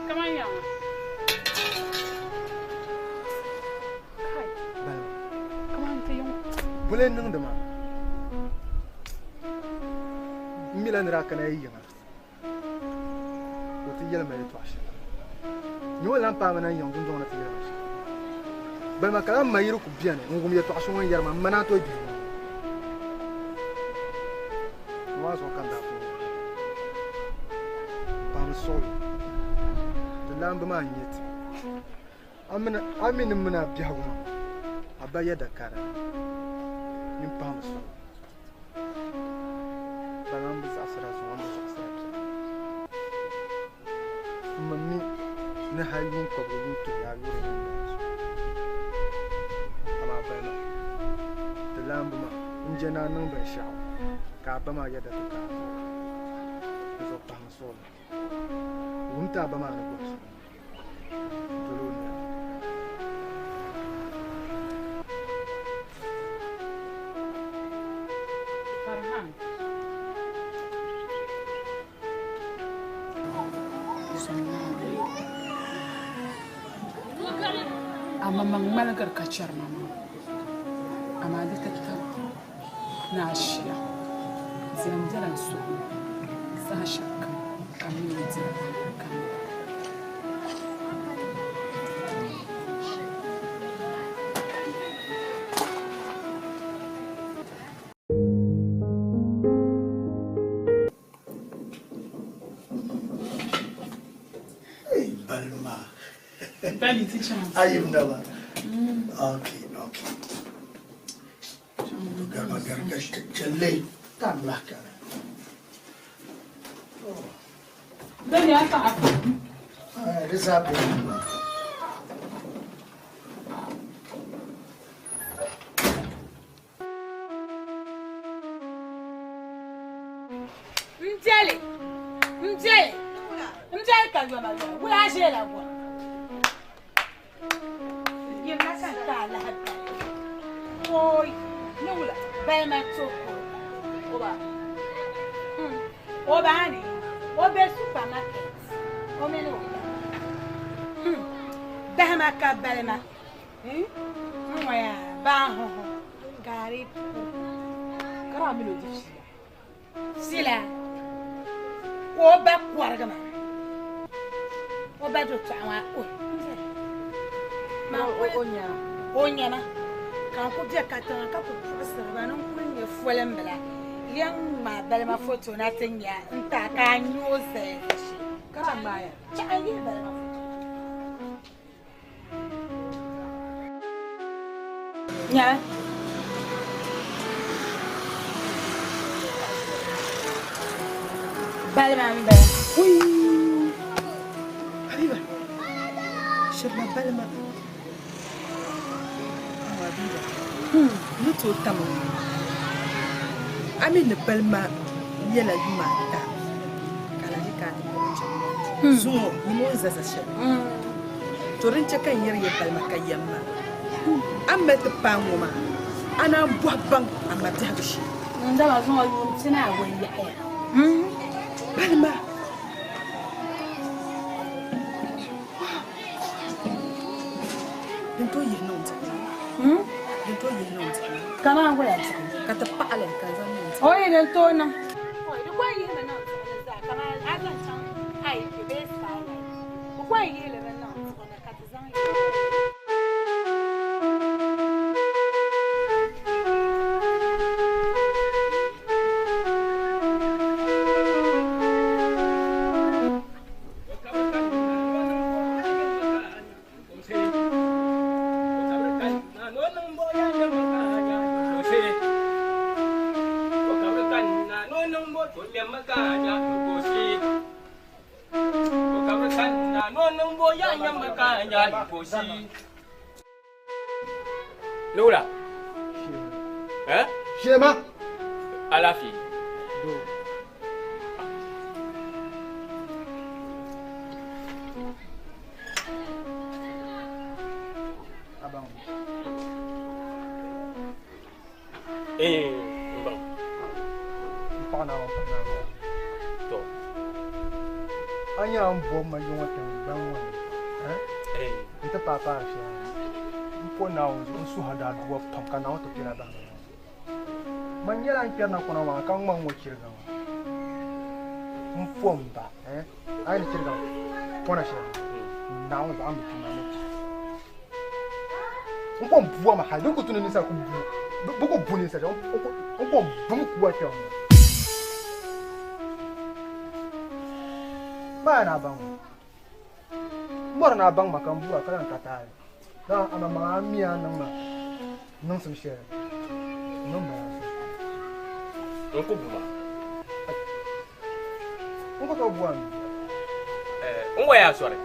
Kaman yaŋa. Kai. Balima. Kaman ti yiŋ. Boli niŋdi ma. M mila ni daa kana yi yiŋa. Ka o ti yɛli ma yɛtɔɣ shɛli. Nyɛ o lan paai ma na n-yiŋ dundɔŋ ni ti yɛli ma shɛli. Balima ka lan ma yi di ku beni n-wum yɛtɔɣ shɛŋa o ni yɛri ma, m ma naan tooi gbihi ŋɔ. Ŋɔ maa zuɣu ka n daa pun yɛli paɣimi suɣili, ti laamba maa n-nyɛ ti. A mi ni mini a biɛhigu maa, a ba yɛda ka di nyin pahimi suhu. Bala m bi zaɣisiri a zuɣu, m bi zaɣisiri a biɛhigu. M ma mi ni hal yuun kɔbigu yuun tuhi a yuri ni n-daa zuɣu. Amaa balima, ti laamba maa n-je ni a niŋ binshɛɣu ka a ba maa yɛda ti ka a zuɣu. Di zuɣu pahimi suɣili. Wum ti a ba maa ni bɔri shɛm. Doli o noli. Farhan. A maŋmaŋ ŋmaligiri ka chɛri ma maa, amaa di ti tab ni a shia zilim bela n suhu ni saha shɛlikam ka m mi o dira ka n nyura. Balima. Daddy, ti chaŋ. Ayim naba. Okay, okay. Garba garba challe tam lah kana. Daddy, afa afa. Ah, risa be. N deli, n deli, n deli ka yoma yoma, wula a ʒeela gɔri. Yimma ka n ti a lahi bali. Ooi, ni wula, balima to o ba. O ba ni, o be supermarket, o mini o ba. Bahima ka balima. N ŋɔya baahuhu gaari Kara mini o di fiila. Fiila ka o ba kɔrigi ma o ba do tɔɣa maa o o nyama ka n ku bɛ katiŋa ka ku puɣisiri ba ni n kuli nyɛ folinbila yɛn ŋmaa balima foto na ti nya n taai ka a nya o zaya Kara ŋmaaya. Chaɣa yihi balima foto. Nyɛla balima m-bala. Wii! Habiba, shirima balima. Oh, Habiba, n ni tooi tam o A mi ni balima nyɛla yuma ata ka Alhaji kana ti kpuɣi chaŋ. Zuŋɔ nyimi o ni za za shɛli. To din chɛ ka n yɛri ya balima ka yɛm maa, a ni mali ti paai ŋɔ maa, a naan bɔhi baŋ a ma biɛhigu shee. Dama zuŋɔ yuun pinaawei yaɣiya. Balima! Din tooi yihi niŋ diɣi maa. Din tooi yihi niŋ diɣi maa. Kaman wula diɣi? Ka ti paɣili ka zaŋ niŋ diɣi. O yi din tooi niŋ. Di ko yihimi niŋ diɣi ni zaa kaman a zaŋ chaŋ IK bee Skylight. Di ko yihi li mi niŋ diɣi ni ka ti zaŋ yihi. Lola. Eh? Shema. Alaafee. Eh, n baŋ. N paɣa Naawuni paɣa Naawuni. To. A nyɛla ŋun bɔbi ma yiŋɔ tiŋgbani ŋɔ ni. Eh? N ti paai paari shɛli ni. N po Naawuni zuɣu n suhi a daadua pam ka Naawuni ti kpɛra bahi ma. Man nyɛla n kpɛrina kɔna maa ka ŋma ŋɔ chiriga ŋɔ. N po m ba, eh? A yi ni chiriga pɔna shɛli Naawuni zuɣu a ni bi kpi maa ni kpi. N ko bua ma hali din ku tu ni ninsal ku bu bi ku bu ninsal shɛm n ko bum kuwa kpɛm ŋɔ. Maa ni a baŋ ma. M bɔri ni a baŋ ma ka m bura ka lan ka taali. Na a maŋmaŋa a mi a niŋ ma niŋsim shɛli niŋ ma yaa so. N ku bu ma. N ku tooi bu a mi. N waya sɔri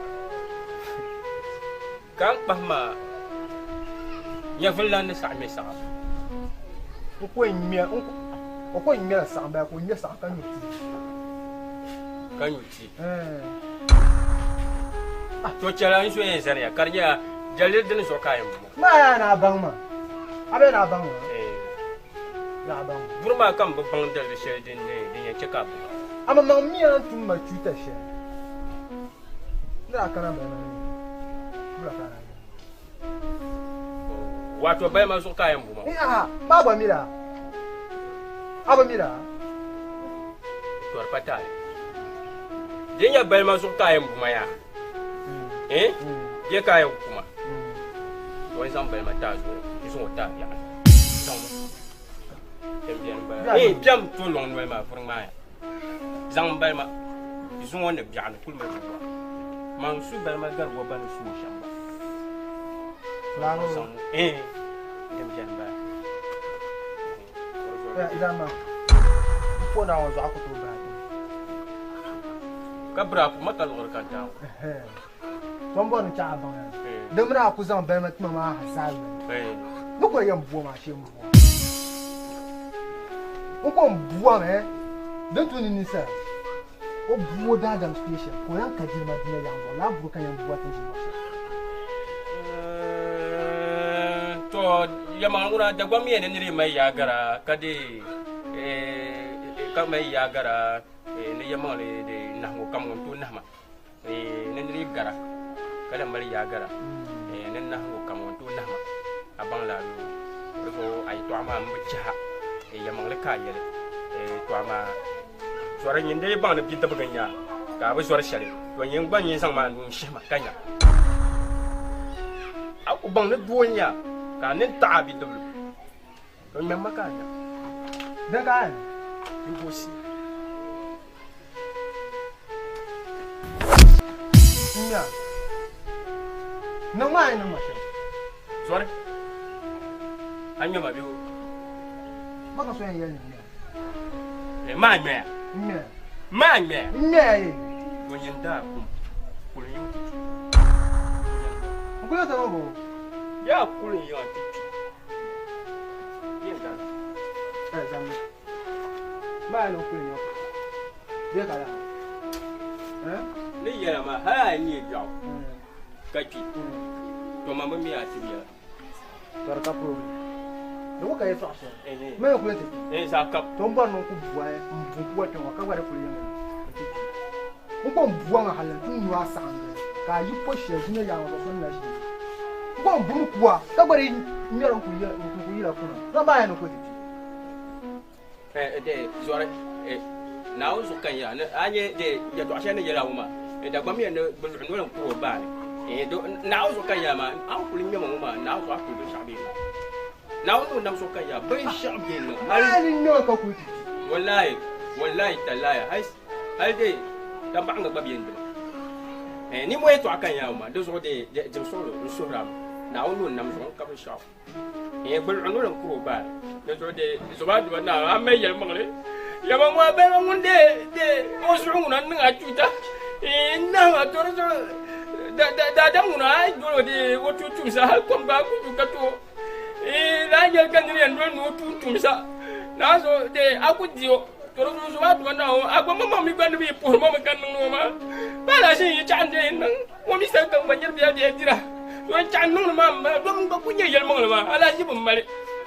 ka n kpahi ma nyɛvuli lan ni saɣim mi saɣim. O ko ŋmɛ o ko ŋmɛla saɣim bala ka o ŋmɛ saɣim ka nyu tii. Ka nyu tii. To chɛla n so yɛn zaniya ka di nyɛla daliri dini zuɣu ka a yɛn bu ma. Maa yaa ni a baŋ ma. A bee ni a baŋ ma. Ni a baŋ ma. Buri maa ka m bi baŋ daliri shɛli din yɛn chɛ ka a bu ma. A maŋmaŋ mi a ni tum ma chuuta shɛli. N daa kana bali maa ni bula ka a daa yɛli. Wato bali maa zuɣu ka a yɛn bu ma. Aha, maa gba mi la. A bi mi la. Tɔri pa taali. Di nyɛ bali maa zuɣu ka a yɛn bu ma yaa. Eh? Bɛ ka a yɛn ku ma. To n zaŋ bali maa ti a zuɣu n zaŋ o ti a biɛɣu. Zaŋ ma. Kpɛm biɛni bala. Eh, kpɛm to lɔŋ noli maa vuri ŋmaaya. Zaŋ m bali ma zuŋɔ ni biɛɣu ni kuli mali bua. Man su bali ma gari o ba ni su o shɛm gba. Zaŋ eh din biɛni bala. Zama po Naawuni zuɣu a ku tooi bahi Ka bira ku ma ka liɣiri ka n taai o. To m bɔri ni chaɣ a baŋ ya ni di mini a ku zaŋ bali ma tima maa ha zaa yoli. Ni ku yɛn bua maa shee m-bua. N ko m bua mi din tu ni ninsala o bua o daadam station ka o lan ka jilima dunia yaɣa zuɣu lala buri ka yɛn bua ti ʒi luɣ shɛli. To yɛlimaŋli ŋuna Dagbaŋ mi ni niri yi mali yaa gara ka di ka mali yaa gara ni yɛlimaŋli di nahiŋgu kam ŋun tooi nahima. Ni niri yi gara ka lahi mali yaa gara ni nahiŋgu kam ŋun tooi nahima a baŋ la di zuɣu a yɛtɔɣa maa m bi chiha yɛlimaŋli ka a yɛli to amaa zɔri nyin dee baŋ ni bidibigi n-nyɛ a ka a bi zɔri shɛli to nyin gba nyin zaŋ ma a nuu n-shihi ma ka nya a ku baŋ ni doo n-nyɛ a ka a nini taɣi a bidibili to ŋmɛm ma ka a nya. Din ka a yɛn niŋ? Nya. Niŋ maa yi niŋ ma shɛm. Zɔri. A ŋmɛ ma bee o? Ma ka so yɛn yɛli ni ŋmɛya. Eh, maa ŋmɛya. Ŋmɛya. Maa ŋmɛya. Ŋmɛya ye. O nyin daa kum. Kuli yiŋ ti kpi. N kuli tɔŋ bo. Yaa kuli yiŋ ti kpi. Yin gana. Eh, zamma. Maa yɛn niŋ kuli yiŋ ti kpi. Bee ka laa. Eh? Ni yɛla maa hali a yi nyɛ biɛɣu ka kpi to ma bi mi a tibi yɛla. Tɔri ka problem. Di ku ka yɛltɔɣa shɛli. Ma yɛn kuli ti kpi. Eh, zaɣ kab. To n bɔri ni n ku bua n bu kuwa kpɛŋɔ ka gba di kuli yiŋ n ti kpi. N ko n bua ŋa hali n ti nyu a saɣingi ka a yi po shɛli dunia yaɣa ŋɔ zuɣu so ni na ʒi. N ko n bumi kuwa ka gba di ŋmɛri n ku yila kuna. Dama maa yɛn ni kuli ti kpi. Zɔri Naawuni zuɣu ka n yɛra a nyɛ yɛltɔɣa shɛli ni yɛla ŋɔ maa Dagbamb yɛn ni bɛ luɣi noli n-kuri o baani Naawuni zuɣu ka n yɛra maa a ni kuli ŋmɛma ŋɔ maa Naawuni zuɣu a kuli binshɛɣu bee niŋ Naawuni ni o nam zuɣu ka n yɛra binshɛɣu bee niŋ hali ni ŋmɛma ka kuli ti kpi wallahi wallahi tallahi hali dee tambaɣiŋga gba bɛ n dima nimo yɛltɔɣa ka n yɛra ŋɔ maa di zuɣu dee dim suɣulo n suhiri a mi Naawuni ni o nam zuɣu n ka binshɛɣu N gbulɣu noli n-kuri o baai. Di zuɣu dee zuba duba naa a mali yɛlimaŋli. Yaba ŋɔ a baliba ŋun dee dee o zuɣu ŋuna n-niŋ a chuuta n nahim a to di zuɣu daadam ŋuna a yi doli o dee o tuun tumsa hali kom gba a ku du ka to laa yɛli ka niri yɛn doli ni o tuun tumsa naa zuɣu dee a ku di o to di zuɣu zuba duba naa a gba maŋmaŋ mi gba ni bi yi puhiri ma mi ka niŋdi o maa pa lahi yi chaɣ n-dee n-niŋ O mi sani ka n gba nyari biɛla biɛla dira. To n chaɣ niŋdi maa m-bala domi n gba kuli nyɛ yɛlimaŋli maa alahiʒibu m-mali.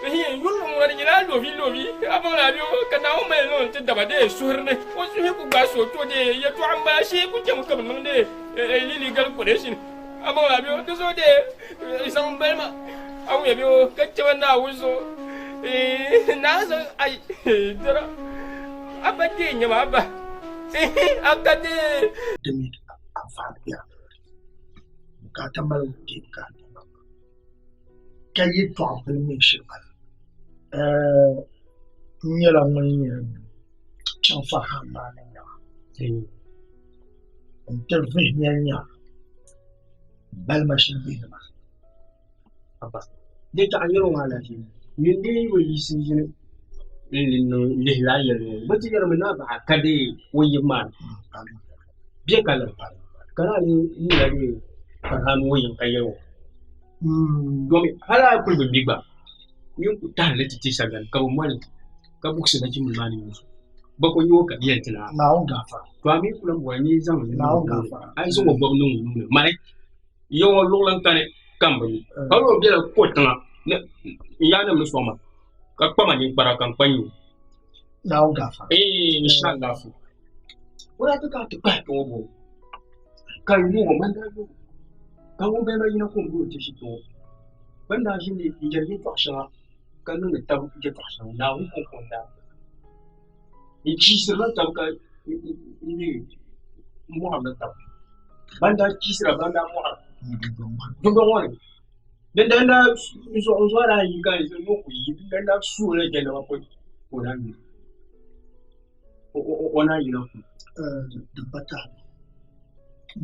N yurilim ŋuna di nyɛla a loovi loovi a baŋ la a bɛ ka Naawuni mali niŋ n-ti daba dee suhuri ni o suhi ku gbaai so to dee yɛltɔɣa m-bala shee ku chɛmi ka bɛ niŋ dee illegal connection a baŋ la a bɛ di zuɣu dee zaŋ m bali ma a wuya bɛ ka chɛ ba Naawuni zuɣu Naawuni zuɣu ai dira a ba dee nyɛma a ba a ka dee. Anfaani bɛ a bukaata malibu bee bukaata malibu ka yɛltɔɣa bili mini shiri mali n nyɛla ŋun yɛn chaŋ Farhan maa ni nya n ti vihi nya nya balima shɛli bɛ ni maa. Abba, di taɣi niriba maa alahichi. Nyin dee yi bi yiɣisi ʒini n-niŋ lihi lala yɛli ŋɔ, bɛ ti yɛrimi ni a bahi ka deei o yibu maa ni. Bɛ ka li, ka lala lee nyɛla dee Farhan ŋɔ yiŋ ka yɛli o. Domi hali a yi kuli bi mi gba, nyin ku tahiri li ti ti sagbani ka bɛ moli li ka buɣisi nachimbila maa ni nyɛ so. Bɛ ku nya o ka yɛli ti naa. Naawuni gaafara. To a mi ku lan bɔri ni yi zaŋ li niŋ o Naawuni nuu ni. gaafara. A yi zaŋ o bɔbu niŋ o nuu ni, mali ya ŋɔ luɣili n-kani ka m bi mi. Hali o bela ko tiŋa ni n yaannim ni sɔŋ ma ka kpa ma ninkpara ka n kpa n-nya o. Naawuni gaafara. Eeh inshallah. O daa ti kana ti kpahi kpe ŋɔ bɔ ka n yooi o man daa yooi o ka ŋun bala maa yina ka o ni o ti ʒi kpe ŋɔ. Bɛ ni daa ʒini n-yɛri yɛltɔɣa shɛŋa ka niŋdi tab yɛltɔɣa shɛŋa Naawuni kɔŋko n-daa n chiisirila tab ka n mɔɣirila tab. Ban daa chiisira ban daa mɔɣira dundɔŋ ŋɔ ni din daa daa n zuɣu daa yi ka n ku yi din daa daa suhila jɛnaba pɔi ka o naan yi o naan yina kum. Di pa taali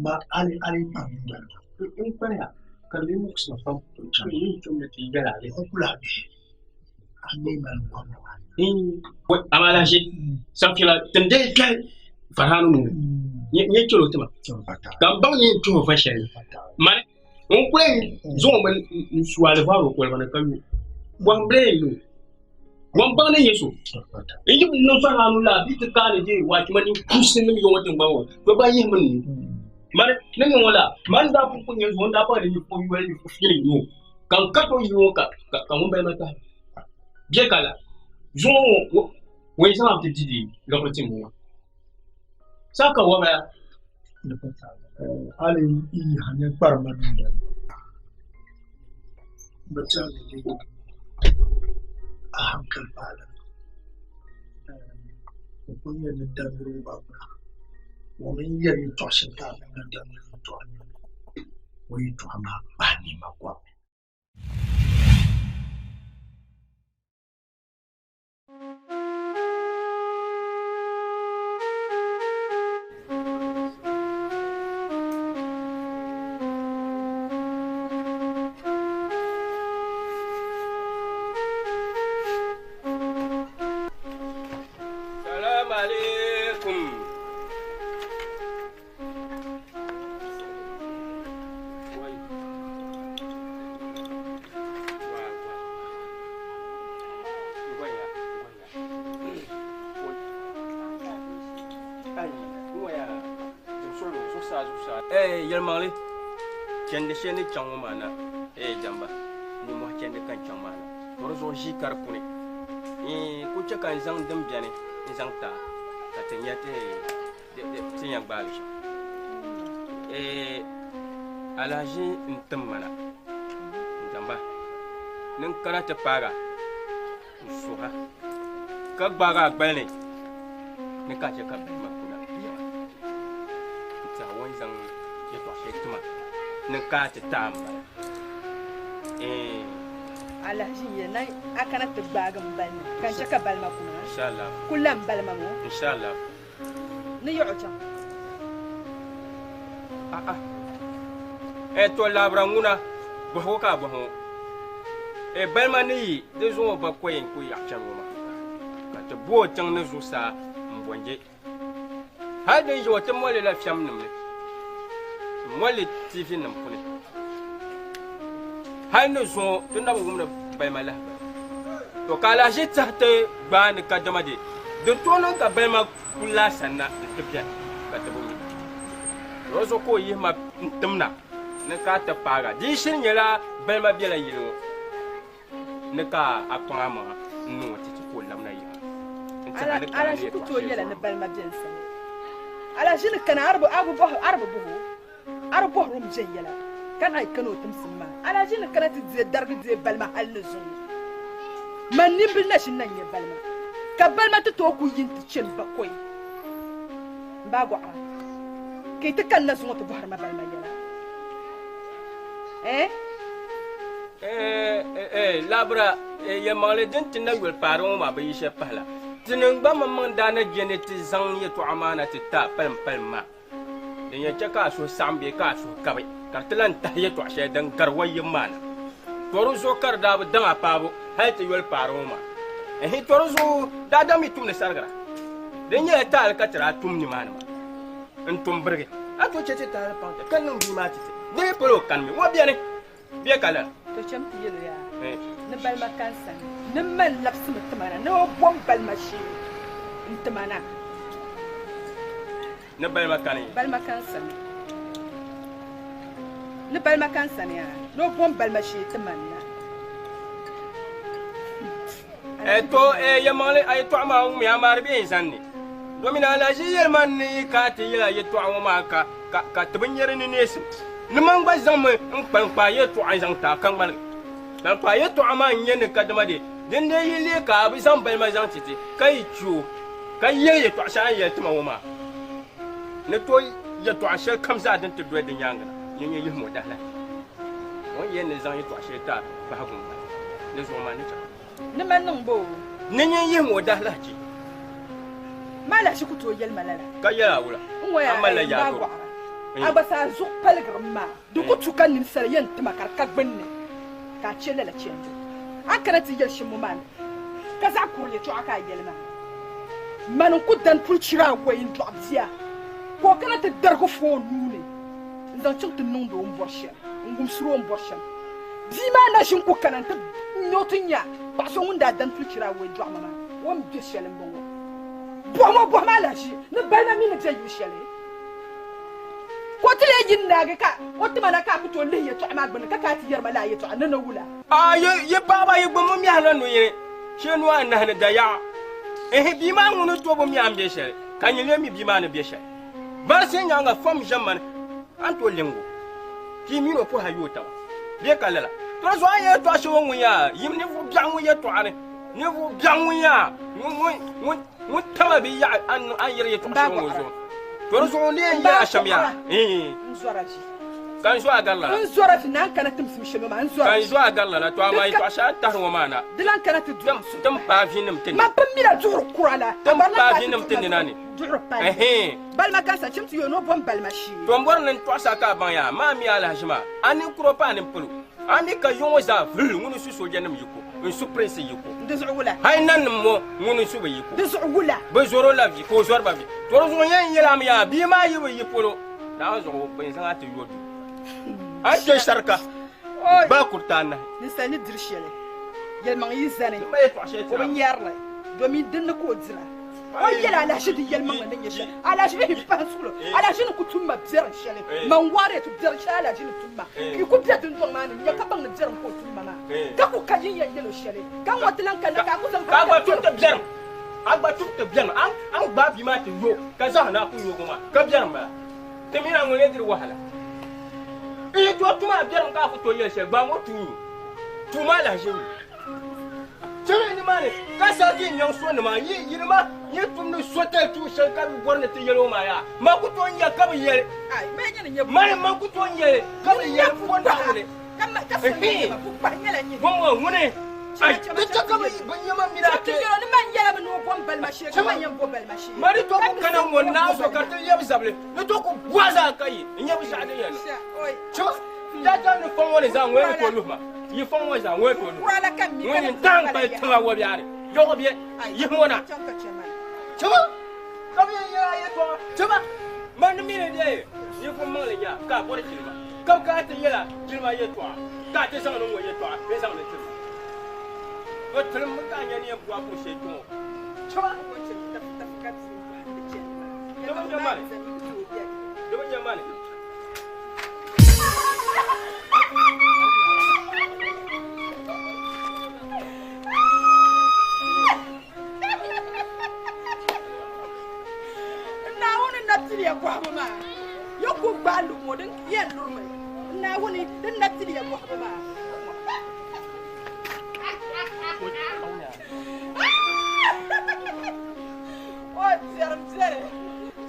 ma hali a yi kpaŋ dundɔli maa. N kpariya ka di lee muɣisi ma pam ka n yi tumdi ti yɛla a N kuli a bihi a mi mali kom maa. Amaa lahi sampila tin deei kpɛhi Farhana nuu ni nyɛ chɛlo tima ka n baŋ ni yɛn tuhi va shɛli mani n kuli zaŋ o mi n su alivaaro koliba ni ka nyu bɔhim bila yɛn nyu ŋun baŋ ni nyɛ so n yi bi niŋ Farhana laa bɛ ti kaani dee waachima ni kusi nim yɔŋɔ tiŋgbani ŋɔ to ba yihimi nuu mani ni niŋ o laa mani daa pun ku nyɛ zuɣu n daa pahi ni o yoli ni fili nyu ka n ka to yino ka ka ŋun bala maa tahi bɛ ka la zuŋɔ ŋɔ ŋun zaŋ ti di di liɣiri ti ŋɔ saa ka wabaya hali yi ha nyɛ kparima dundoli bi tɛhi ni a hankali paali o kuli nyɛ ni damgiri o ba gbuna o mini yɛri yɛltɔɣa shɛli ka a niŋ damgiri yɛltɔɣa o yɛltɔɣa maa kpahi nɛma kɔbu ni. Salaam alaikum. Yɛlimaŋli chɛndi shɛli ni chaŋ ŋɔ maa na jamba nimmohi chɛndi ka n chaŋ maa na to di zuɣu ʒii ka di kuni ku chɛ ka n zaŋ din biɛni n zaŋ ti a ka ti nya ti yɛn gbaai li shɛm. Alahiʒi n-tim ma na n-damba ni n kana ti paag a n-suh a ka gbaag a gbali ni ni ka a chɛ ka bihi maa kuna yiŋa n-ti a o ni zaŋ yɛtɔɣ shɛli ti ma ni n kana ti ti a m-bala. Alahiʒi n-yɛli ni a kana ti gbaagi m bali ni ka n chɛ ka bali ma kuna Inshallah. Ku lan bali ma ŋɔ. Inshallah. Ni yiɣi o chaŋ. A'a. Eh, to labira ŋuna, bɔhigu ka a bɔhi ŋɔ. Eh, balima ni yi di zaŋ o ba koyin ku yaɣi chani ŋɔ maa, ka ti bo o tiŋ ni zuɣusaa m-bɔnje. Hal din ʒi o ti moli la fiɛmnim ni, m-moli li TV nim puni. Hal ni zuŋɔ ti na bi wumdi balima lahibali. To ka alahiʒi tɛhi ti gbaai ni kadama di di tooi niŋ ka balima kuli la a sanna nti beni ka ti bi mi. Di zuɣu ka o yihi ma n-tim na ni ka a ti paag a. Di yi shiri nyɛla balima bela yili ŋɔ ni ka a kpaŋ amaŋa n-niŋ o titi ka o labina yiŋa n-tɛhi a ni kana ni Alahiʒi ku yɛtɔɣ tooi shɛli nyɛla zuɣu. ni balima be n sani. Alahiʒi ni kana a di bi bɔh o. A di bɔhiri o mi viɛnyɛla ka naai kana o timsim maa. Alahiʒi ni kana ti deei darigi deei balima hal ni zuŋɔ. Man nimbil na ʒini na n-nyɛ balima, ka balima ti tooi ku yi nti chani bakɔi m-baai gɔɣira, ka yi ti kanna zuŋɔ ti bɔhiri ma balima yɛla. Ɛɛh? Ɛɛh, labira, yɛlimaŋli din ti na yoli paari ŋɔ maa bi yi shɛli pahila. Tinim gba maŋmaŋ daa na je ni ti zaŋ yɛtɔɣa maa na ti ti a palimpalim maa. Din yɛn chɛ ka a suhu saɣim bee ka a suhu kabi, ka di ti lan tahi yɛtɔɣ shɛli din gari o yim maa na. To di zuɣu ka di daa bi daŋ a paabu hali ti yoli paari ŋɔ maa. Ɛhi, to di zuɣu daadam mi tumdi sarigira. Di nyɛla taali ka ti daa tum nimaani maa. N tum birigi. A tooi chɛ ti taali paŋ ti ka niŋ bia maa ti ti. Di mi palo o kanimi. Ŋɔ beni bee ka lala? To cham ti yɛl o yaa ni balima ka n sani ni man labisimi ti ma na ni o bom balima shee n-ti ma na. Ni balima kani? Balima ka n sani. Ni balima ka n sani yaa ni o bom balima shee ti ma na. To, yɛlimaŋli a yɛtɔɣa maa wumya, amaa di be n zani ni. Domin alahiʒi yɛli ma ni yi ka ti yɛl a yɛtɔɣa ŋɔ maa ka ti bi nya di ni neesim. Ni man gba zaŋmi n kpalikpaa yɛtɔɣa n-zaŋ ti a ka ŋmaligi. Kpalikpaa yɛtɔɣa maa n-nyɛ ni kadama di din dee yi leei ka a bi zaŋ balima zaŋ ti ti, ka yi kpi o, ka yɛli yɛtɔɣ shɛli a ni yɛli ti ma ŋɔ maa, ni tooi yɛtɔɣa shɛli kam zaa din ti doli di nyaaŋa na, ni nyɛ yihim o dahilahichi. O ni yɛli ni zaŋ yɛtɔɣ shɛli ti a bahigu m-bala, di zuɣu maa ni chaŋ. Ni ma niŋ ba o. Ni nyin yihim o dahilahichi. Ma alahichi ku tooi yɛli ma lala. Ka yɛl a wula? N ŋɔ yaa, A malila n baa yaadoro. gɔɣira. A gba saa zuɣu paligirim maa, di ku tu ka ninsala yɛn ti ma ka di ka gbunni, ka a chɛ lala chɛndi. A ni kana ti yɛli shɛm ŋɔ maa ni, ka zaɣ kurili yɛtɔɣa ka a yɛli maa. Mani n-ku dani puli chira awɔi n-dɔɣi bia, ka o kana ti darigi fo o nuu ni n-zaŋ chaŋ ti niŋdi o ni bɔri shɛli, n-wumsiri o ni bɔri shɛm. Bia maa na ʒi n-ku kana nti nya o ti nya paɣ so ŋun daa dani puli chira awɔi dɔɣi ma maa, o ni be shɛli m-bɔŋɔ. Bɔhim o bɔhim alahiʒi ni balima mi ni be yuli shɛli. Ka o ti lee yi n-naagi ka o ti ma na ka a ku tooi lihi yɛtɔɣa maa gbunni ka ka a ti yɛri ma lala yɛtɔɣa ni ni wula? A yi paɣiba yi gbubi mi mɛhi la nuyini shee nuu anahi ni dayaɣa. Ɛhi, bia maa ŋuni tooi bi mi a ni be shɛli, ka nyin lee mi bia maa ni be shɛli. Barisi nyaaŋa fam ʒe mani, a ni tooi liŋg o, ka yi min o puhi a yooi taba bee ka lala. To di zuɣu a ni yɛli tɔɣ shɛba ŋun yaa yim ninvuɣ biɛɣu ŋun yɛtɔɣa ni, ninvuɣ biɛɣu ŋun yaa ŋun taba bi yaɣi a ni yɛri yɛtɔɣ shɛba ŋɔ zuɣu. To di zuɣu ni yɛn yɛl a shɛm yaa, ka n zo a gari lala. N zɔra vi naan kana timsim shɛli ŋɔ maa, n zɔra Ka n zo a gari lala, to amaa yɛtɔɣ shɛli a ni tahiri ŋɔ maa na, Di lan kana ti duɣi n suhu. Tim paai vinim ti ni. Man pun mila duɣiri kura la. Tim paai vinim ti nina ni. Duɣiri palli. Balima gansa chim ti yo ni o bom balima shee. To m bɔri ni n tɔɣisi a ka a baŋ yaa, maa mi alahiʒi maa, a ni kuro paai ni polo, a mi ka yuŋ zaa vuli ŋuni n-su soojanim yiko, n-su pirinsi yiko. Di zuɣu wula? Hal nanim ŋɔ ŋuni n-su bɛ yiko. Di zuɣu wula? Bɛ zɔr o la vi, ka o zɔri ba vi. To di zuɣu n yɛn yɛl a mi yaa, bia maa yi bi yi polo, Naawuni zuɣu bɛ ni zaŋ a ti yo duu. A ni kpe sarika baa kuriti anahi. Ninsal ni diri shɛli, yɛlimaŋ yi zani, o bi nyari li, domin din ni ka o dira. O yɛli alahiʒi di yɛlimaŋli ni nyɛ shɛli. Alahiʒi yi pahi suɣulo, alahiʒi ni ku tum ma biɛrim shɛli. Man waariya ti biɛrim shɛli alahiʒi ni tum ma. Ka yi ku be dundɔŋ maa ni n-nya ka baŋ ni biɛrim ka o tum ma maa, ka ku ka yin yɛn yɛl o shɛli. Ka ŋɔ ti lan kanna ka a ku zaŋ Ka a gba tum ti biɛrim, a gba tum ti biɛrim, a ni gbaai bia maa ti yo, ka zaŋ na ku yoogi maa, ka biɛrim bala. Ti mini a ŋun lee diri wahala. N yi tooi tum a biɛrim ka a ku tooi yɛli shɛli, gbaam o tuui nyu. Tuum alahiʒi nyu. Chɛliya nimaani ka sarigi n-nyaŋ sonima, yi yinima yi tumdi sotali tuun shɛli ka bi bɔri ni ti yɛli o maa yaa, man ku tooi nya ka bi yɛli. Mani man ku tooi nya li ka bi yɛli m bo Naawuni. Bɔŋɔ ŋuni ai di chɛ ka bi nya ma mini a kpee. Ma di tooi ku kana ŋ-ŋɔ naa zuɣu ka ti lɛbi zabili ni tooi ku bɔhi zaa ka yi n-nya binshɛɣu din yɛn niŋ. Chɛ Daadam ni fɔŋ ŋɔ ni zaa ŋɔ ni tooi luhi ma. Yi fɔŋ ŋɔ zaa ŋɔ ni tooi luhi ma. Ŋun ni tahi n-kpali tiŋa wɔbiɛri yɔɣu bɛ yihi ŋɔ na. Chɛ ba ka bɛ yɛn yɛl a yɛtɔɣa. Chɛ ba man ni mi ni dee ninvuɣ maŋli nya ka a bɔri jilima, ka bɛ kana ti yɛl a jilima yɛtɔɣa, ka a ti zaŋdi ŋ-ŋɔ yɛtɔɣa n-zaŋdi tiri ma. Bɛ tilimmi ka a nya ni yɛn bu a kuri shɛli kpe ŋɔ. Chɛ ba. Di bi nya mani. Di bi nya mani. Naawuni na tiliya bɔhibu maa yi ku gbaai lubu ŋɔ din yɛn lurimi. Naawuni din na tiliya bɔhibu maa. O biɛrim biɛri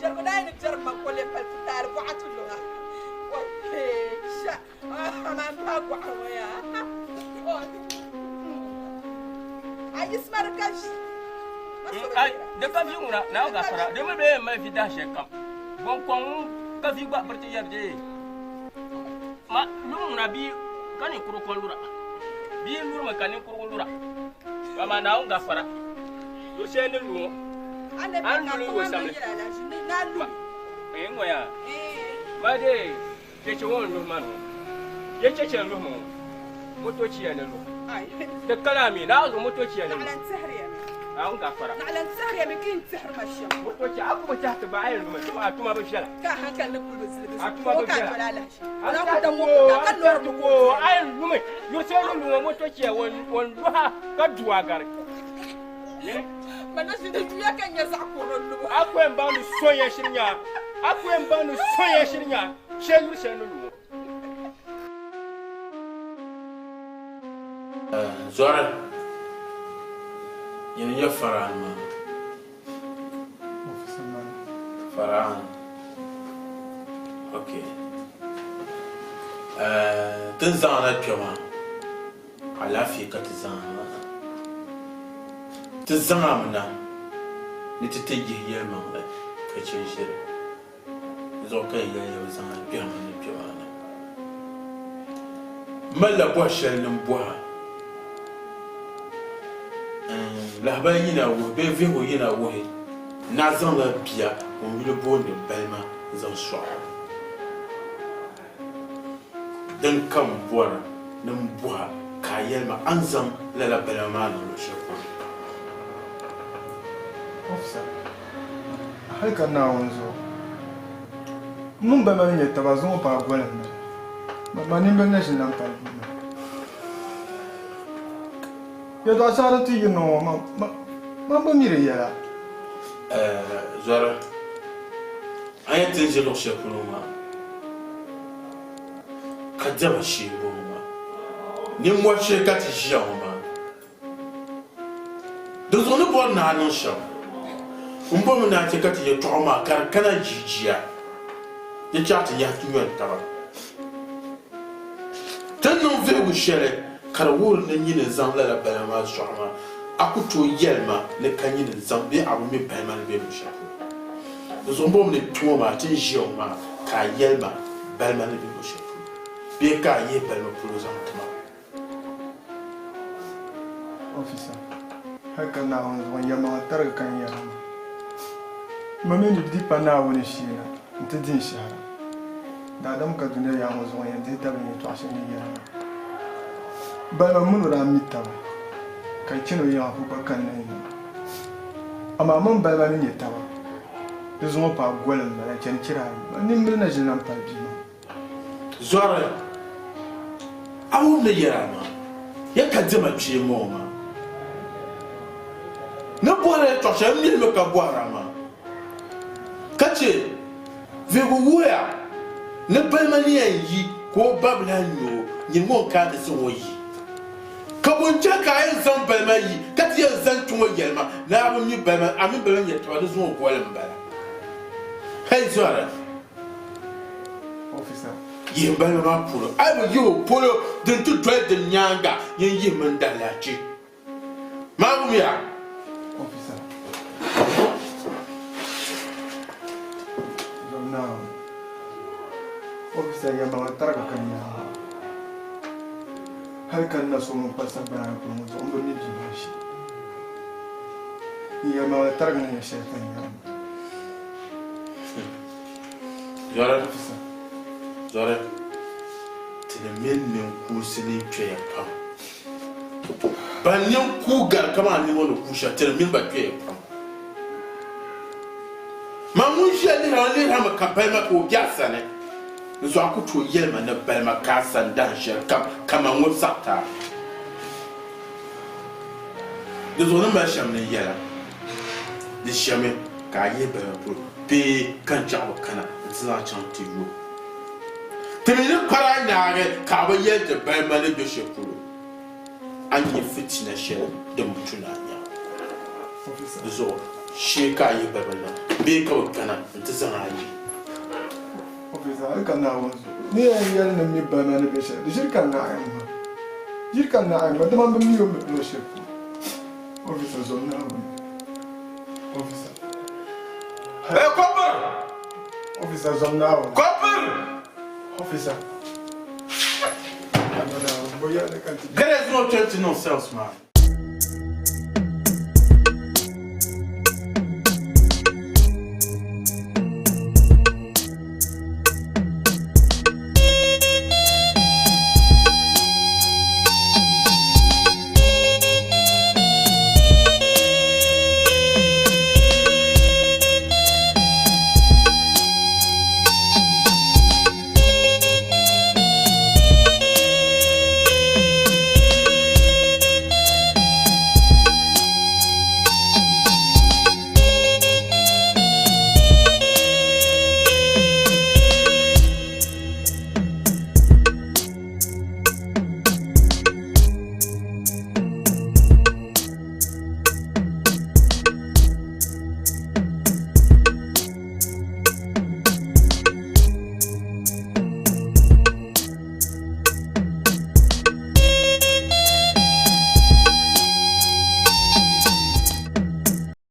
jɛrigu daa yi ni biɛrim ma kole pali putaali bɔɣa ti luŋa. O sha amaa m paai gɔɣiri ŋɔ yaa. A yiɣisima di ka ʒi. Di ka vi ŋuna Naawuni gafara di mi bɛ yɛn mali vi dahi shɛli kam bɔnkɔŋ ka vi gba biriti yɛri dee ma lum ŋuna bia ka ni kuri kɔŋ lura. Bia lurimi ka ninkurugu lura. To amaa Naawuni gafara. Luɣ shɛli ni lu ŋɔ, a ni lu li yo samli. Ee ŋɔ yaa, ma dee cheche ŋɔ n-luhi ma ni ŋɔ. Ye cheche n-luhi ma ŋɔ, motochi ya ni luhi. Di kana mi, naa zuɣu motochi ya ni luhi. Naawuni gafara. Motochi, a ku bi tɛhi ti gba a yɛn lumi, dama a tuma bi viɛla. A tuma bi viɛla. A tɛhi ti ko a yɛn lumi, yuri shɛli ni lu ŋɔ motochi ya ŋɔ luha ka du a gari. A ku yɛn baŋ ni so yɛn shiri nya a ku yɛn baŋ ni so yɛn shiri nya shɛli yuri shɛli ni lu ŋɔ. Zɔri, nyini n-nyɛ Faraan maa. Faraan, ok. Ti ni zaŋ a na kpe maa, alaafee ka ti zaŋ a maa na. Ti zaŋ a mi na ni ti ti yihi yɛlimaŋli ka chɛ ʒiri. Di zuɣu ka yi yɛli ya bi zaŋ a kpɛhimi ni kpe maa ni. M malila bɔhi shɛli ni m bɔh a. N lahabali yina wuhi bee vihigu yina wuhi ni a zaŋla bia ŋun yuli boondi Balima n-zaŋ sɔɣ o. Din ka m bɔra ni m bɔh a ka a yɛli ma a ni zaŋ lala balima maa niŋ luɣ shɛli polo. Officer, hali ka Naawuni zuɣu, m mini balima ni nyɛ taba zuŋɔ paai goli m-bala. Ma nimbili na ʒini lan pali bia maa. Yɛltɔɣa shɛŋa din ti yirina ŋɔ, man bi mi di yɛla. Zɔri, a yɛn ti ni ʒe luɣ shɛli polo maa, ka diɛma shee m-bɔŋɔ maa. Nimmɔhi shee ka ti ʒiya ŋɔ maa. Dinzuɣu ni bɔri ni a niŋ shɛm, m bɔrimi ni a chɛ ka ti yɛtɔɣa maa ka di kana jijiya, di chaɣ ti nyahi ti nyɔni taba. Ti ni niŋ vihigu shɛli ka di wuhiri ni nyini n-zaŋ lala balima maa sɔɣi maa, a ku tooi yɛli ma ni ka nyini n-zaŋ bee a bi mi balima ni be luɣ shɛli polo. Dinzuɣu m bɔrimi ni kpiŋɔ maa ti ni ʒiya ŋɔ maa ka a yɛli ma balima ni be luɣ shɛli polo bee ka a yihi balima polo zaŋ ti ma. Officer, hali ka Naawuni zuɣu n yɛlimaŋli tarigi ka n yɛri a maa. M mi ni di pa Naawuni shee na nti di n shɛhira. Daadam ka dunia yaa ŋɔ zuɣu n yɛn dihi tabili yɛltɔɣa shɛli ni yɛra maa. Balima m mini o daa mi taba ka yi chani o yiŋa ka o gba kanna n yiŋa. Amaa m mini balima ni nyɛ taba di zuŋɔ paai goli m-bala chani chira ayi. Man nimbili na ʒini lan pali bia maa. Zɔri, a wum ni yɛra maa, ya ka diɛma kpee m-ŋɔ maa. Ni bɔhiri yɛtɔɣ shɛli, m mihimi ka bɔhir a maa, ka chɛ vihigu wuhiya ni balima ni yɛn yi ka o ba bi lahi nya o, nyini ŋɔ n-kana ti zaŋ o yi. Ka bɔ n-chɛ ka a yɛn zaŋ balima yi ka ti yɛn zani kpe ŋɔ yɛli ma ni a bi mi balima, a mini balima nyɛ taba di zuŋɔ goli m-bala. Hei Zɔri! Yihim balima maa polo, a yi bi yihi o polo din ti doli din nyaaŋa, yin yihimi n daalahichi maa wumiya. Hali ka n na so ŋun kpa sagbana ni polo ŋɔ zuɣu, m bi mi bia maa shee. N yɛlimaŋli tarigi ni nyɛ shɛli ka n yɛri maa. Zɔri, zɔri, ti ni mini ninkuunsi ni kpɛya pam. Ban ninkuu gari kaman a ni ŋɔ ni ku shɛli, ti ni mini ba kpɛya pam. Man ŋun ʒiya lihiri a lihiri a mi ka balima ka o be a sani. N zuɣu a ku tooi yɛli ma ni balima ka a sani dahin shɛli kam kaman ŋɔ saɣiti a. Di zuɣu ni mali shɛm ni yɛla, di ʒiɛmi ka a yihi balima polo bee ka n chaɣ bi kana nti zaŋ chaŋ ti yo. Ti mi ni kpari a naagi ka a bi yɛli ti balima ni be shɛli polo, a ni nya fitina shɛli din bi tu ni a nya. Di zuɣu shee ka a yihi balima na bee ka bɛ kana nti zaŋ a yi. Officer, hali ka Naawuni zuɣu ni yɛn yɛli ni m mi balima ni be shɛli, di ʒiri ka naai m ma. Ʒiri ka naai m ma, dama m bi mi o ni be luɣ shɛli polo. Officer, zom Naawuni. Officer. Hey, Copper! Officer, zom Naawuni. Copper! Officer. Gɛrɛ zuŋɔ kpɛ ti niŋ sales maa.